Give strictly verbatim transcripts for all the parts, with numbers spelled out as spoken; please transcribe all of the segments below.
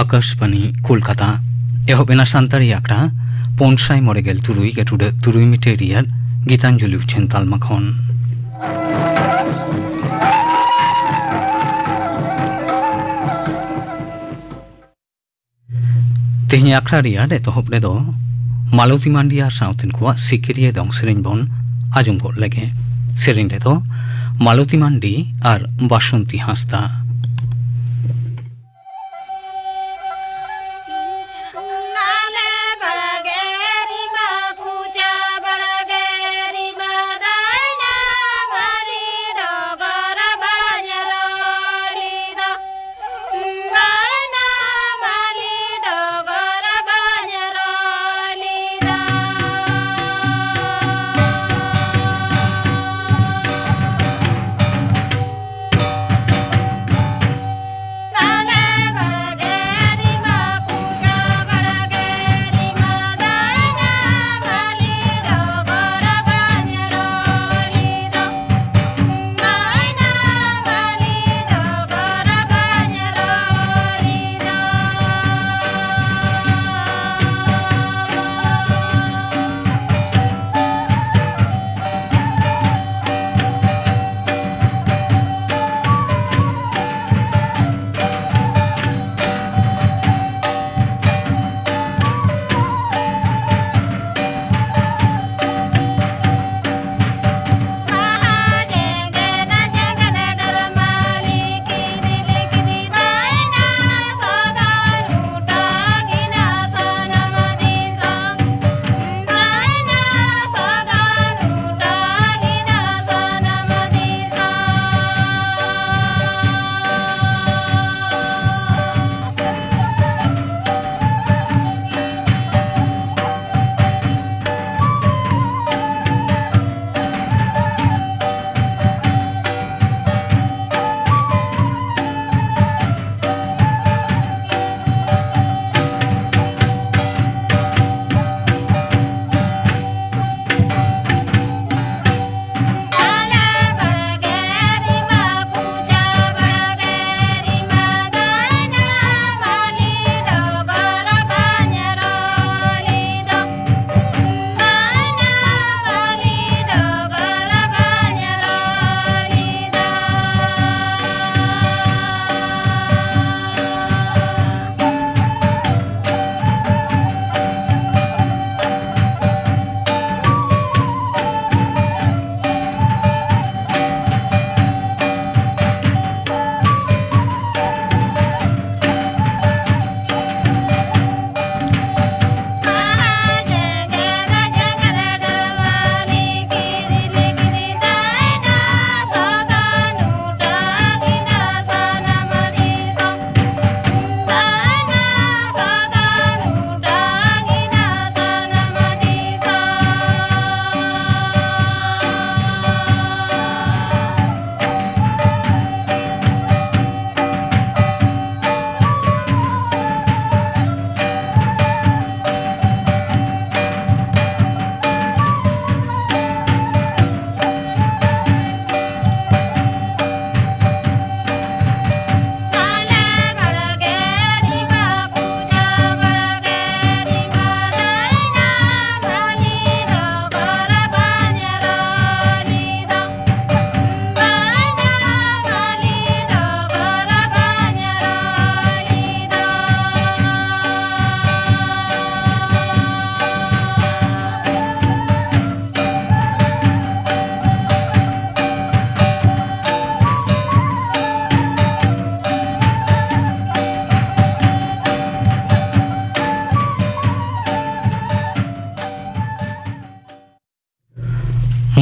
ᱟᱠᱟᱥᱵᱟᱱᱤ ᱠᱳᱞᱠᱟᱛᱟ᱾ ᱮᱦᱚᱵ ᱮᱱᱟ ᱥᱟᱱᱛᱟᱲᱤ ᱟᱠᱷᱲᱟ ᱯᱩᱱ ᱥᱟᱭ ᱢᱚᱬᱮ ᱜᱮᱞ ᱛᱩᱨᱩᱭ ᱜᱮᱴᱩᱰᱟᱹᱜ ᱛᱩᱨᱩᱭ ᱢᱤᱴᱟᱨ ᱨᱮᱭᱟᱜ ᱜᱤᱛᱟᱧᱡᱚᱞᱤ ᱩᱪᱷᱟᱹᱱ ᱛᱟᱞᱢᱟ ᱠᱷᱚᱱ᱾ ᱛᱮᱦᱮᱧ ᱟᱠᱷᱲᱟ ᱨᱮᱭᱟᱜ ᱮᱛᱚᱦᱚᱵ ᱨᱮᱫᱚ ᱢᱟᱞᱚᱛᱤ ᱢᱟᱱᱰᱤ ᱟᱨ ᱥᱟᱶᱛᱮᱱ ᱠᱚᱣᱟᱜ ᱥᱤᱠᱟᱹᱨᱤᱭᱟᱹ ᱫᱚᱝ ᱥᱮᱨᱮᱧ ᱵᱚᱱ ᱟᱸᱡᱚᱢ ᱜᱚᱫ ᱞᱮᱜᱮ᱾ ᱥᱮᱨᱮᱧ ᱨᱮᱫᱚ ᱢᱟᱞᱚᱛᱤ ᱢᱟᱱᱰᱤ ᱟᱨ ᱵᱟᱥᱚᱱᱛᱤ ᱦᱟᱸᱥᱫᱟ᱾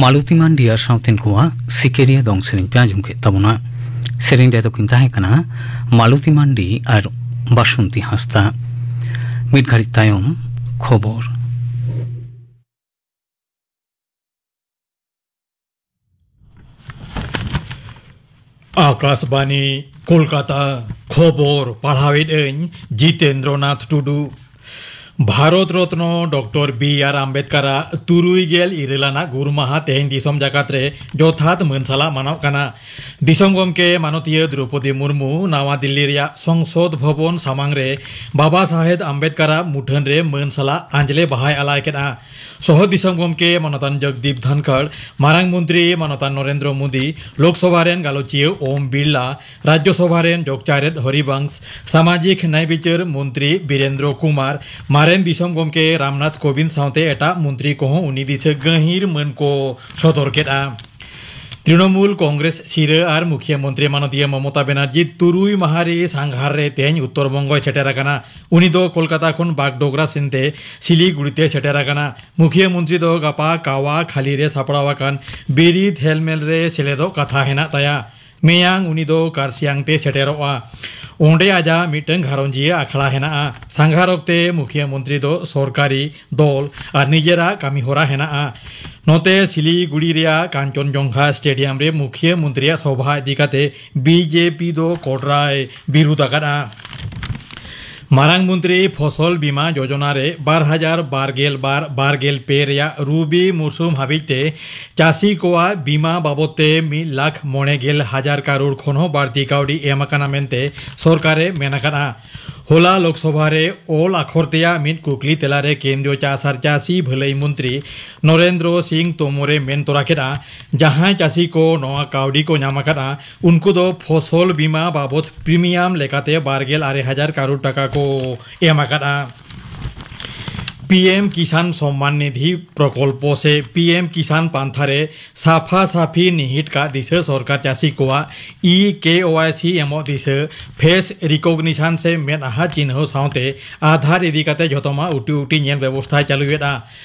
ᱢᱟᱞᱚᱛᱤ ᱢᱟᱱᱰᱤ ᱟᱨ ᱥᱟᱶᱛᱮᱱ ᱠᱚᱣᱟᱜ ᱥᱤᱠᱟᱹᱨᱤᱭᱟᱹ ᱫᱚᱝ ᱥᱮᱨᱮᱧ ᱯᱮ ᱟᱸᱡᱚᱢ ᱠᱮᱫ ᱛᱟᱵᱚᱱᱟ᱾ ᱥᱮᱨᱮᱧ ᱨᱮᱫᱚ ᱠᱤᱱ ᱛᱟᱦᱮᱸ ᱠᱟᱱᱟ ᱢᱟᱞᱚᱛᱤ ᱢᱟᱱᱰᱤ ᱟᱨ ᱵᱟᱥᱚᱱᱛᱤ ᱦᱟᱸᱥᱫᱟ᱾ ᱢᱤᱫ ᱜᱷᱟᱹᱲᱤᱡ ᱛᱟᱭᱚᱢ ᱠᱷᱚᱵᱚᱨ᱾ ᱟᱠᱟᱥᱵᱟᱱᱤ, ᱠᱳᱞᱠᱟᱛᱟ᱾ ᱠᱷᱚᱵᱚᱨ ᱯᱟᱲᱦᱟᱣᱮᱫ ᱟᱹᱧ ᱡᱤᱛᱮᱱᱫᱨᱚᱱᱟᱛᱷ ᱴᱩᱰᱩ᱾ Bharat Ratna doctor B R ᱟᱢᱵᱮᱫᱠᱟᱨᱟᱜ ᱛᱩᱨᱩᱭ ᱜᱮᱞ ᱤᱨᱟᱹᱞ ᱟᱱᱟᱜ ᱜᱩᱨ ᱢᱟᱦᱟ ᱛᱮᱦᱮᱧ ᱫᱤᱥᱚᱢ ᱡᱟᱠᱟᱛ ᱨᱮ ᱡᱚᱛᱷᱟᱛ ᱢᱟᱹᱱ ᱥᱟᱞᱟᱜ ᱢᱟᱱᱟᱣᱜ ᱠᱟᱱᱟ᱾ ᱫᱤᱥᱚᱢ ᱜᱚᱢᱠᱮ ᱢᱟᱱᱚᱛᱤᱭᱟᱹ ᱫᱨᱚᱣᱯᱚᱫᱤ ᱢᱩᱨᱢᱩ ᱱᱟᱣᱟ ᱫᱤᱞᱞᱤ ᱨᱮᱭᱟᱜ ᱥᱚᱝᱥᱚᱫ ᱵᱷᱚᱵᱚᱱ ᱥᱟᱢᱟᱝ ᱨᱮ ᱵᱟᱵᱟ ᱥᱟᱦᱮᱵᱽ ᱟᱢᱵᱮᱫᱠᱟᱨᱟᱜ ᱢᱩᱴᱷᱟᱹᱱ ᱨᱮ ᱢᱟᱹᱱ ᱥᱟᱞᱟᱜ ᱟᱸᱡᱽᱞᱮ ᱵᱟᱦᱟᱭ ᱟᱞᱟᱭ ᱠᱮᱫᱼᱟ᱾ ᱥᱚᱦᱚᱫ ᱫᱤᱥᱚᱢ ᱜᱚᱢᱠᱮ ᱢᱟᱱᱚᱛᱟᱱ ᱡᱚᱜᱽᱫᱤᱯ ᱫᱷᱟᱱᱠᱷᱟᱲ, ᱢᱟᱨᱟᱝ ᱢᱚᱱᱛᱨᱤ ᱢᱟᱱᱚᱛᱟᱱ ᱱᱚᱨᱮᱱᱫᱨᱚ ᱢᱳᱫᱤ, ᱞᱳᱠᱥᱚᱵᱷᱟ ᱨᱮᱱ ᱜᱟᱞᱚᱪᱤᱭᱟᱹ ᱳᱢ ᱵᱤᱨᱞᱟ, ᱨᱟᱡᱽᱡᱚ ᱥᱚᱵᱷᱟ ᱨᱮᱱ ᱡᱚᱜᱽᱪᱟᱨᱮᱛ ᱦᱚᱨᱤᱵᱚᱝᱥ, ᱥᱟᱢᱟᱡᱤᱠ ᱱᱟᱭ ᱵᱤᱪᱟᱹᱨ ᱢᱚᱱᱛᱨᱤ ᱵᱤᱨᱮᱱᱫᱨᱚ ᱠᱩᱢᱟᱨ, ᱢᱟᱨᱮᱱ ᱫᱤᱥᱚᱢ ᱜᱚᱢᱠᱮ ᱨᱟᱢᱱᱟᱛᱷ ᱠᱳᱵᱤᱱᱫᱽ ᱥᱟᱶᱛᱮ ᱮᱴᱟᱜ ᱢᱚᱱᱛᱨᱤ ᱠᱚᱦᱚᱸ ᱩᱱᱤ ᱫᱤᱥᱟᱹ ᱜᱟᱹᱦᱤᱨ ᱢᱟᱹᱱ ᱠᱚ ᱥᱚᱫᱚᱨ ᱠᱮᱫᱼᱟ᱾ ᱛᱨᱤᱱᱚᱢᱩᱞ ᱠᱚᱝᱜᱨᱮᱥ ᱥᱤᱨᱟᱹ ᱟᱨ ᱢᱩᱠᱷᱤᱭᱟᱹ ᱢᱚᱱᱛᱨᱤ ᱢᱟᱱᱚᱛᱤᱭᱟᱹ ᱢᱚᱢᱚᱛᱟ ᱵᱮᱱᱟᱨᱡᱤ ᱛᱩᱨᱩᱭ ᱢᱟᱦᱟ ᱨᱮ ᱥᱟᱸᱜᱷᱟᱨ ᱨᱮ ᱛᱮᱦᱮᱧ ᱩᱛᱛᱚᱨ ᱵᱚᱝᱜᱚᱭ ᱥᱮᱴᱮᱨ ᱟᱠᱟᱱᱟ᱾ ᱩᱱᱤ ᱫᱚ ᱠᱳᱞᱠᱟᱛᱟ ᱠᱷᱚᱱ ᱵᱟᱜᱰᱳᱜᱨᱟ ᱥᱮᱱᱛᱮ ᱥᱤᱞᱤᱜᱩᱲᱤ ᱛᱮ ᱥᱮᱴᱮᱨ ᱟᱠᱟᱱᱟ᱾ ᱢᱩᱠᱷᱤᱭᱟᱹ ᱢᱚᱱᱛᱨᱤ ᱫᱚ ᱜᱟᱯᱟ ᱠᱟᱣᱟ ᱠᱷᱟᱞᱤ ᱨᱮ ᱥᱟᱯᱲᱟᱣ ᱟᱠᱟᱱ ᱵᱤᱨᱤᱫ ᱦᱮᱞᱢᱮᱞ ᱨᱮ ᱥᱮᱞᱮᱫᱚᱜ ᱠᱟᱛᱷᱟ ᱦᱮᱱᱟᱜ ᱛᱟᱭᱟ᱾ ᱢᱮᱭᱟᱝ ᱩᱱᱤ ᱫᱚ ᱠᱟᱨᱥᱤᱭᱟᱝ ᱛᱮ ᱥᱮᱴᱮᱨᱚᱜᱼᱟ᱾ ᱚᱸᱰᱮ ᱟᱡᱟᱜ ᱢᱤᱫᱴᱟᱝ ᱜᱷᱟᱨᱚᱸᱡᱤᱭᱟᱹ ᱟᱠᱷᱲᱟ ᱦᱮᱱᱟᱜᱼᱟ᱾ ᱥᱟᱸᱜᱷᱟᱨ ᱚᱠᱛᱮ ᱢᱩᱠᱷᱤᱭᱟᱹ ᱢᱚᱱᱛᱨᱤ ᱫᱚ ᱥᱚᱨᱠᱟᱨᱤ, ᱫᱚᱞ ᱟᱨ ᱱᱤᱡᱮᱨᱟᱜ ᱠᱟᱹᱢᱤ ᱦᱚᱨᱟ ᱦᱮᱱᱟᱜᱼᱟ᱾ ᱱᱚᱛᱮ ᱥᱤᱞᱤᱜᱩᱲᱤ ᱨᱮᱭᱟᱜ ᱠᱟᱧᱪᱚᱱᱡᱚᱝᱜᱷᱟ ᱥᱴᱮᱰᱤᱭᱟᱢ ᱨᱮ ᱢᱩᱠᱷᱤᱭᱟᱹ ᱢᱚᱱᱛᱨᱤᱭᱟᱜ ᱥᱚᱵᱷᱟ ᱤᱫᱤ ᱠᱟᱛᱮ ᱵᱤᱡᱮᱯᱤ ᱫᱚ ᱠᱚᱴᱨᱟᱭ ᱵᱤᱨᱩᱫᱷ ᱟᱠᱟᱫᱼᱟ᱾ ᱢᱟᱨᱟᱝ ᱢᱚᱱᱛᱨᱤ ᱯᱷᱚᱥᱚᱞ ᱵᱤᱢᱟ ᱡᱳᱡᱚᱱᱟ ᱨᱮ ᱵᱟᱨ ᱦᱟᱡᱟᱨ ᱵᱟᱨ ᱜᱮᱞ ᱵᱟᱨ ᱵᱟᱨ ᱜᱮᱞ ᱯᱮ ᱨᱮᱭᱟᱜ ᱨᱩᱵᱤ ᱢᱩᱨᱥᱩᱢ ᱦᱟᱹᱵᱤᱡ ᱛᱮ ᱪᱟᱹᱥᱤ ᱠᱚᱣᱟᱜ ᱵᱤᱢᱟ ᱵᱟᱵᱚᱫ ᱛᱮ ᱢᱤᱫ ᱞᱟᱠᱷ ᱢᱚᱬᱮ ᱜᱮᱞ ᱦᱟᱡᱟᱨ ᱠᱟᱨᱳᱲ ᱠᱷᱚᱱ ᱦᱚᱸ ᱵᱟᱹᱲᱛᱤ ᱠᱟᱹᱣᱰᱤ ᱮᱢ ᱟᱠᱟᱱᱟ ᱢᱮᱱᱛᱮ ᱥᱚᱨᱠᱟᱨ ᱮ ᱢᱮᱱ ᱟᱠᱟᱫᱼᱟ᱾ ᱦᱚᱞᱟ ᱞᱳᱠᱥᱚᱵᱷᱟ ᱨᱮ ᱚᱞ ᱟᱠᱷᱚᱨ ᱛᱮᱭᱟᱜ ᱢᱤᱫ ᱠᱩᱠᱞᱤ ᱛᱮᱞᱟ ᱨᱮ ᱠᱮᱱᱫᱨᱤᱭᱚ ᱪᱟᱥ ᱟᱨ ᱪᱟᱹᱥᱤ ᱵᱷᱟᱹᱞᱟᱹᱭ ᱢᱚᱱᱛᱨᱤ ᱱᱚᱨᱮᱱᱫᱨᱚ ᱥᱤᱝ ᱛᱳᱢᱚᱨ ᱮ ᱢᱮᱱ ᱛᱚᱨᱟ ᱠᱮᱫᱼᱟ, ᱡᱟᱦᱟᱸᱭ ᱪᱟᱹᱥᱤ ᱠᱚ ᱱᱚᱣᱟ ᱠᱟᱹᱣᱰᱤ ᱠᱚ ᱧᱟᱢ ᱟᱠᱟᱫᱼᱟ, ᱩᱱᱠᱩ ᱫᱚ ᱯᱷᱚᱥᱚᱞ ᱵᱤᱢᱟ ᱵᱟᱵᱚᱫ ᱯᱨᱤᱢᱤᱭᱟᱢ ᱞᱮᱠᱟᱛᱮ ᱵᱟᱨ ᱜᱮᱞ ᱟᱨᱮ ᱦᱟᱡᱟᱨ ᱠᱟᱨᱳᱲ ᱴᱟᱠᱟ ᱠᱚ ᱮᱢ ᱟᱠᱟᱫᱼᱟ᱾ ᱯᱤ ᱮᱢ ᱠᱤᱥᱟᱱ ᱥᱚᱢᱢᱟᱱ ᱱᱤᱫᱷᱤ ᱯᱨᱚᱠᱚᱞᱯᱚ ᱥᱮ ᱯᱤ ᱮᱢ ᱠᱤᱥᱟᱱ ᱯᱟᱱᱛᱷᱟ ᱨᱮ ᱥᱟᱯᱷᱟ ᱥᱟᱯᱷᱤ ᱱᱤᱦᱤᱴ ᱠᱟᱜ ᱫᱤᱥᱟᱹ ᱥᱚᱨᱠᱟᱨ ᱪᱟᱹᱥᱤ ᱠᱚᱣᱟᱜ ᱤ ᱠᱮ ᱣᱟᱭ ᱥᱤ ᱮᱢᱚᱜ ᱫᱤᱥᱟᱹ, ᱯᱷᱮᱥ ᱨᱤᱠᱚᱜᱱᱤᱥᱚᱱ ᱥᱮ ᱢᱮᱫᱦᱟ ᱪᱤᱱᱦᱟᱹᱣ ᱥᱟᱶᱛᱮ ᱟᱫᱷᱟᱨ ᱤᱫᱤ ᱠᱟᱛᱮ ᱡᱷᱚᱛᱚᱢᱟᱜ ᱩᱴᱤ ᱩᱴᱤ ᱧᱮᱞ ᱵᱮᱵᱚᱥᱛᱷᱟᱭ ᱪᱟᱹᱞᱩᱭᱮᱫᱼᱟ᱾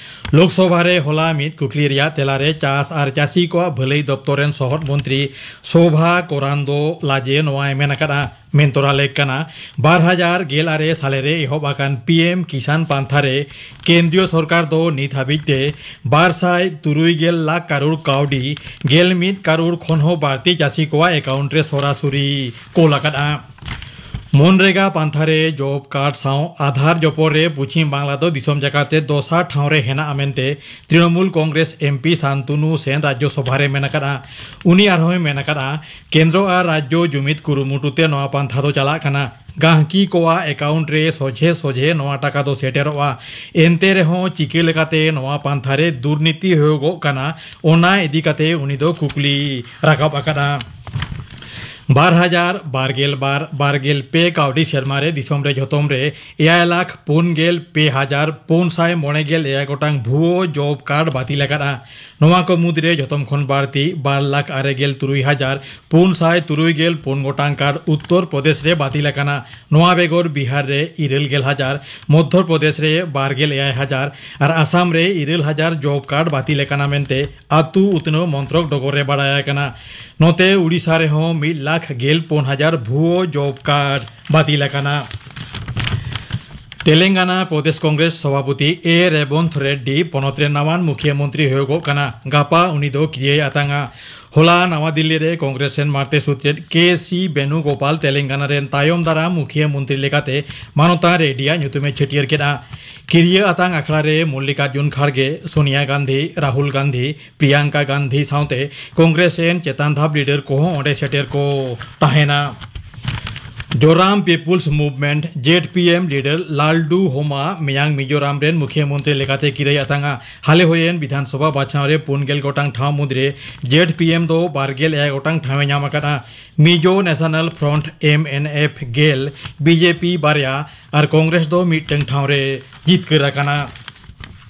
ᱞᱳᱠᱥᱚᱵᱷᱟ ᱨᱮ ᱦᱚᱞᱟ ᱢᱤᱫ ᱠᱩᱠᱞᱤ ᱨᱮᱭᱟᱜ ᱛᱮᱞᱟ ᱨᱮ ᱪᱟᱥ ᱟᱨ ᱪᱟᱹᱥᱤ ᱠᱚᱣᱟᱜ ᱵᱷᱟᱹᱞᱟᱹᱭ ᱫᱚᱯᱛᱚᱨ ᱨᱮᱱ ᱥᱚᱦᱚᱫ ᱢᱚᱱᱛᱨᱤ ᱥᱳᱵᱷᱟ ᱠᱚᱨᱟᱱᱫᱚ ᱞᱟᱡᱮ ᱱᱚᱣᱟᱭ ᱢᱮᱱ ᱟᱠᱟᱫᱼᱟ, ᱢᱮᱱ ᱛᱚᱨᱟ ᱞᱮᱠ ᱠᱟᱱᱟ, ᱵᱟᱨ ᱦᱟᱡᱟᱨ ᱜᱮᱞ ᱟᱨᱮ ᱥᱟᱞᱮ ᱨᱮ ᱮᱦᱚᱵ ᱟᱠᱟᱱ ᱯᱤ ᱮᱢ ᱠᱤᱥᱟᱱ ᱯᱟᱱᱛᱷᱟ ᱨᱮ ᱠᱮᱱᱫᱨᱤᱭᱚ ᱥᱚᱨᱠᱟᱨ ᱫᱚ ᱱᱤᱛ ᱦᱟᱹᱵᱤᱡ ᱛᱮ ᱵᱟᱨ ᱥᱟᱭ ᱛᱩᱨᱩᱭ ᱜᱮᱞ ᱞᱟᱠᱷ ᱠᱟᱨᱳᱲ ᱠᱟᱹᱣᱰᱤ, ᱜᱮᱞ ᱢᱤᱫ ᱠᱟᱨᱳᱲ ᱠᱷᱚᱱ ᱦᱚᱸ ᱵᱟᱹᱲᱛᱤ ᱪᱟᱹᱥᱤ ᱠᱚᱣᱟᱜ ᱮᱠᱟᱣᱩᱱᱴ ᱨᱮ ᱥᱚᱨᱟᱥᱚᱨᱤ ᱠᱳᱞ ᱟᱠᱟᱫᱼᱟ᱾ ᱢᱚᱱᱨᱮᱜᱟ ᱯᱟᱱᱛᱷᱟ ᱨᱮ ᱡᱚᱵ ᱠᱟᱨᱰ ᱥᱟᱶ ᱟᱫᱷᱟᱨ ᱡᱚᱯᱚᱲ ᱨᱮ ᱯᱚᱪᱷᱤᱢ ᱵᱟᱝᱞᱟ ᱫᱚ ᱫᱤᱥᱚᱢ ᱡᱟᱠᱟᱛ ᱨᱮ ᱫᱚᱥᱟᱨ ᱴᱷᱟᱶ ᱨᱮ ᱦᱮᱱᱟᱜᱼᱟ ᱢᱮᱱᱛᱮ ᱛᱨᱤᱱᱚᱢᱩᱞ ᱠᱚᱝᱜᱨᱮᱥ ᱮᱢ ᱯᱤ ᱥᱟᱱᱛᱩᱱᱩ ᱥᱮᱱ ᱨᱟᱡᱽᱡᱚ ᱥᱚᱵᱷᱟ ᱨᱮ ᱢᱮᱱ ᱟᱠᱟᱫᱼᱟ᱾ ᱩᱱᱤ ᱟᱨᱦᱚᱸᱭ ᱢᱮᱱ ᱟᱠᱟᱫᱼᱟ, ᱠᱮᱱᱫᱨᱚ ᱟᱨ ᱨᱟᱡᱽᱡᱚ ᱡᱩᱢᱤᱫ ᱠᱩᱨᱩᱢᱩᱴᱩ ᱛᱮ ᱱᱚᱣᱟ ᱯᱟᱱᱛᱷᱟ ᱫᱚ ᱪᱟᱞᱟᱜ ᱠᱟᱱᱟ᱾ ᱜᱟᱦᱠᱤ ᱠᱚᱣᱟᱜ ᱮᱠᱟᱣᱩᱱᱴ ᱨᱮ ᱥᱚᱡᱷᱮ ᱥᱚᱡᱷᱮ ᱱᱚᱣᱟ ᱴᱟᱠᱟ ᱫᱚ ᱥᱮᱴᱮᱨᱚᱜᱼᱟ᱾ ᱮᱱᱛᱮ ᱨᱮᱦᱚᱸ ᱪᱤᱠᱟᱹ ᱞᱮᱠᱟᱛᱮ ᱱᱚᱣᱟ ᱯᱟᱱᱛᱷᱟ ᱨᱮ ᱫᱩᱨᱱᱤᱛᱤ ᱦᱩᱭᱩᱜᱚᱜ ᱠᱟᱱᱟ, ᱚᱱᱟ ᱤᱫᱤ ᱠᱟᱛᱮ ᱩᱱᱤ ᱫᱚ ᱠᱩᱠᱞᱤ ᱨᱟᱠᱟᱵ ᱟᱠᱟᱫᱼᱟ᱾ ᱵᱟᱨ ᱦᱟᱡᱟᱨ ᱵᱟᱨ ᱜᱮᱞ ᱵᱟᱨ ᱵᱟᱨ ᱜᱮᱞ ᱯᱮ ᱠᱟᱹᱣᱰᱤ ᱥᱮᱨᱢᱟ ᱨᱮ ᱫᱤᱥᱚᱢ ᱨᱮ ᱡᱷᱚᱛᱚᱢ ᱨᱮ ᱮᱭᱟᱭ ᱞᱟᱠᱷ ᱯᱩᱱ ᱜᱮᱞ ᱯᱮ ᱦᱟᱡᱟᱨ ᱯᱩᱱ ᱥᱟᱭ ᱢᱚᱬᱮ ᱜᱮᱞ ᱮᱭᱟᱭ ᱜᱚᱴᱟᱝ ᱵᱷᱩᱣᱟᱹ ᱡᱚᱵ ᱠᱟᱨᱰ ᱵᱟᱹᱛᱤᱞ ᱟᱠᱟᱫᱼᱟ᱾ ᱱᱚᱣᱟ ᱠᱚ ᱢᱩᱫᱽᱨᱮ ᱡᱷᱚᱛᱚᱢ ᱠᱷᱚᱱ ᱵᱟᱹᱲᱛᱤ ᱵᱟᱨ ᱞᱟᱠᱷ ᱟᱨᱮ ᱜᱮᱞ ᱛᱩᱨᱩᱭ ᱦᱟᱡᱟᱨ ᱯᱩᱱ ᱥᱟᱭ ᱛᱩᱨᱩᱭ ᱜᱮᱞ ᱯᱩᱱ ᱜᱚᱴᱟᱝ ᱠᱟᱨᱰ ᱩᱛᱛᱚᱨ ᱯᱨᱚᱫᱮᱥ ᱨᱮ ᱵᱟᱹᱛᱤᱞ ᱟᱠᱟᱱᱟ᱾ ᱱᱚᱣᱟ ᱵᱮᱜᱚᱨ ᱵᱤᱦᱟᱨ ᱨᱮ ᱤᱨᱟᱹᱞ ᱜᱮᱞ ᱦᱟᱡᱟᱨ, ᱢᱚᱫᱽᱫᱷᱚ ᱯᱨᱚᱫᱮᱥ ᱨᱮ ᱵᱟᱨ ᱜᱮᱞ ᱮᱭᱟᱭ ᱦᱟᱡᱟᱨ ᱟᱨ ᱟᱥᱟᱢ ᱨᱮ ᱤᱨᱟᱹᱞ ᱦᱟᱡᱟᱨ ᱡᱚᱵ ᱠᱟᱨᱰ ᱵᱟᱹᱛᱤᱞ ᱟᱠᱟᱱᱟ ᱢᱮᱱᱛᱮ ᱟᱹᱛᱩ ᱩᱛᱱᱟᱹᱣ ᱢᱚᱱᱛᱨᱚᱠ ᱰᱚᱜᱚᱨ ᱨᱮ ᱵᱟᱲᱟᱭ ᱟᱠᱟᱱᱟ᱾ ᱱᱚᱛᱮ ᱩᱰᱤᱥᱟ ᱨᱮᱦᱚᱸ ᱢᱤᱫ ᱞᱟᱠᱷ ᱜᱮᱞ ᱯᱩᱱ ᱦᱟᱡᱟᱨ ᱵᱷᱩᱣᱟᱹ ᱡᱚᱵ ᱠᱟᱨᱰ ᱵᱟᱹᱛᱤᱞ ᱟᱠᱟᱱᱟ᱾ ᱛᱮᱞᱮᱝᱜᱟᱱᱟ ᱯᱨᱚᱫᱮᱥ ᱠᱚᱝᱜᱨᱮᱥ ᱥᱚᱵᱷᱟᱯᱚᱛᱤ ᱮ ᱨᱮᱵᱚᱱᱛᱷ ᱨᱮᱰᱰᱤ ᱯᱚᱱᱚᱛ ᱨᱮᱱ ᱱᱟᱣᱟᱱ ᱢᱩᱠᱷᱤᱭᱟᱹ ᱢᱚᱱᱛᱨᱤ ᱦᱩᱭᱩᱜᱚᱜ ᱠᱟᱱᱟ᱾ ᱜᱟᱯᱟ ᱩᱱᱤ ᱫᱚ ᱠᱤᱨᱤᱭᱟᱹᱭ ᱟᱛᱟᱝᱟ᱾ ᱦᱚᱞᱟ ᱱᱟᱣᱟ ᱫᱤᱞᱞᱤ ᱨᱮ ᱠᱚᱝᱜᱨᱮᱥ ᱨᱮᱱ ᱢᱟᱨᱛᱮ ᱥᱩᱛᱨᱮᱫ ᱠᱮ ᱥᱤ ᱵᱮᱱᱩᱜᱳᱯᱟᱞ ᱛᱮᱞᱮᱝᱜᱟᱱᱟ ᱨᱮᱱ ᱛᱟᱭᱚᱢ ᱫᱟᱨᱟᱢ ᱢᱩᱠᱷᱤᱭᱟᱹ ᱢᱚᱱᱛᱨᱤ ᱞᱮᱠᱟᱛᱮ ᱢᱟᱱᱚᱛᱟᱱ ᱨᱮᱰᱰᱤᱭᱟᱜ ᱧᱩᱛᱩᱢᱮ ᱪᱷᱟᱹᱴᱭᱟᱹᱨ ᱠᱮᱫᱼᱟ᱾ ᱠᱤᱨᱤᱭᱟᱹ ᱟᱛᱟᱝ ᱟᱠᱷᱲᱟ ᱨᱮ ᱢᱚᱞᱞᱤᱠᱟᱨᱡᱩᱱ ᱠᱷᱟᱲᱜᱮ, ᱥᱳᱱᱤᱭᱟ ᱜᱟᱱᱫᱷᱤ, ᱨᱟᱦᱩᱞ ᱜᱟᱱᱫᱷᱤ, ᱯᱨᱤᱭᱟᱝᱠᱟ ᱜᱟᱱᱫᱷᱤ ᱥᱟᱶᱛᱮ ᱠᱚᱝᱜᱨᱮᱥ ᱨᱮᱱ ᱪᱮᱛᱟᱱ ᱫᱷᱟᱯ ᱞᱤᱰᱟᱨ ᱠᱚᱦᱚᱸ ᱚᱸᱰᱮ ᱥᱮᱴᱮᱨ ᱠᱚ ᱛᱟᱦᱮᱱᱟ᱾ Zoram people's movement, Z P M, leader Lalduhoma ᱢᱮᱭᱟᱝ ᱢᱤᱡᱳᱨᱟᱢ ᱨᱮᱱ ᱢᱩᱠᱷᱤᱭᱟᱹ ᱢᱚᱱᱛᱨᱤ ᱞᱮᱠᱟᱛᱮ ᱠᱤᱨᱟᱹᱭ ᱟᱛᱟᱝᱟ᱾ ᱦᱟᱞᱮ ᱦᱩᱭᱮᱱ ᱵᱤᱫᱷᱟᱱ ᱥᱚᱵᱷᱟ ᱵᱟᱪᱷᱱᱟᱣ ᱨᱮ ᱯᱩᱱ ᱜᱮᱞ ᱜᱚᱴᱟᱝ ᱴᱷᱟᱶ ᱢᱩᱫᱽᱨᱮ ᱡᱮᱰ ᱯᱤ ᱮᱢ ᱫᱚ ᱵᱟᱨ ᱜᱮᱞ ᱮᱭᱟᱭ ᱜᱚᱴᱟᱝ ᱴᱷᱟᱶ ᱮ ᱧᱟᱢ ᱟᱠᱟᱫᱼᱟ᱾ ᱢᱤᱡᱳ ᱱᱮᱥᱚᱱᱟᱞ ᱯᱷᱨᱚᱱᱴ, ᱮᱢ ᱮᱱ ᱮᱯᱷ, ᱜᱮᱞ, ᱵᱤ ᱡᱮ ᱯᱤ ᱵᱟᱨᱭᱟ ᱟᱨ ᱠᱚᱝᱜᱨᱮᱥ ᱫᱚ ᱢᱤᱫᱴᱟᱝ ᱴᱷᱟᱶ ᱨᱮ ᱡᱤᱛᱠᱟᱹᱨ ᱟᱠᱟᱱᱟ᱾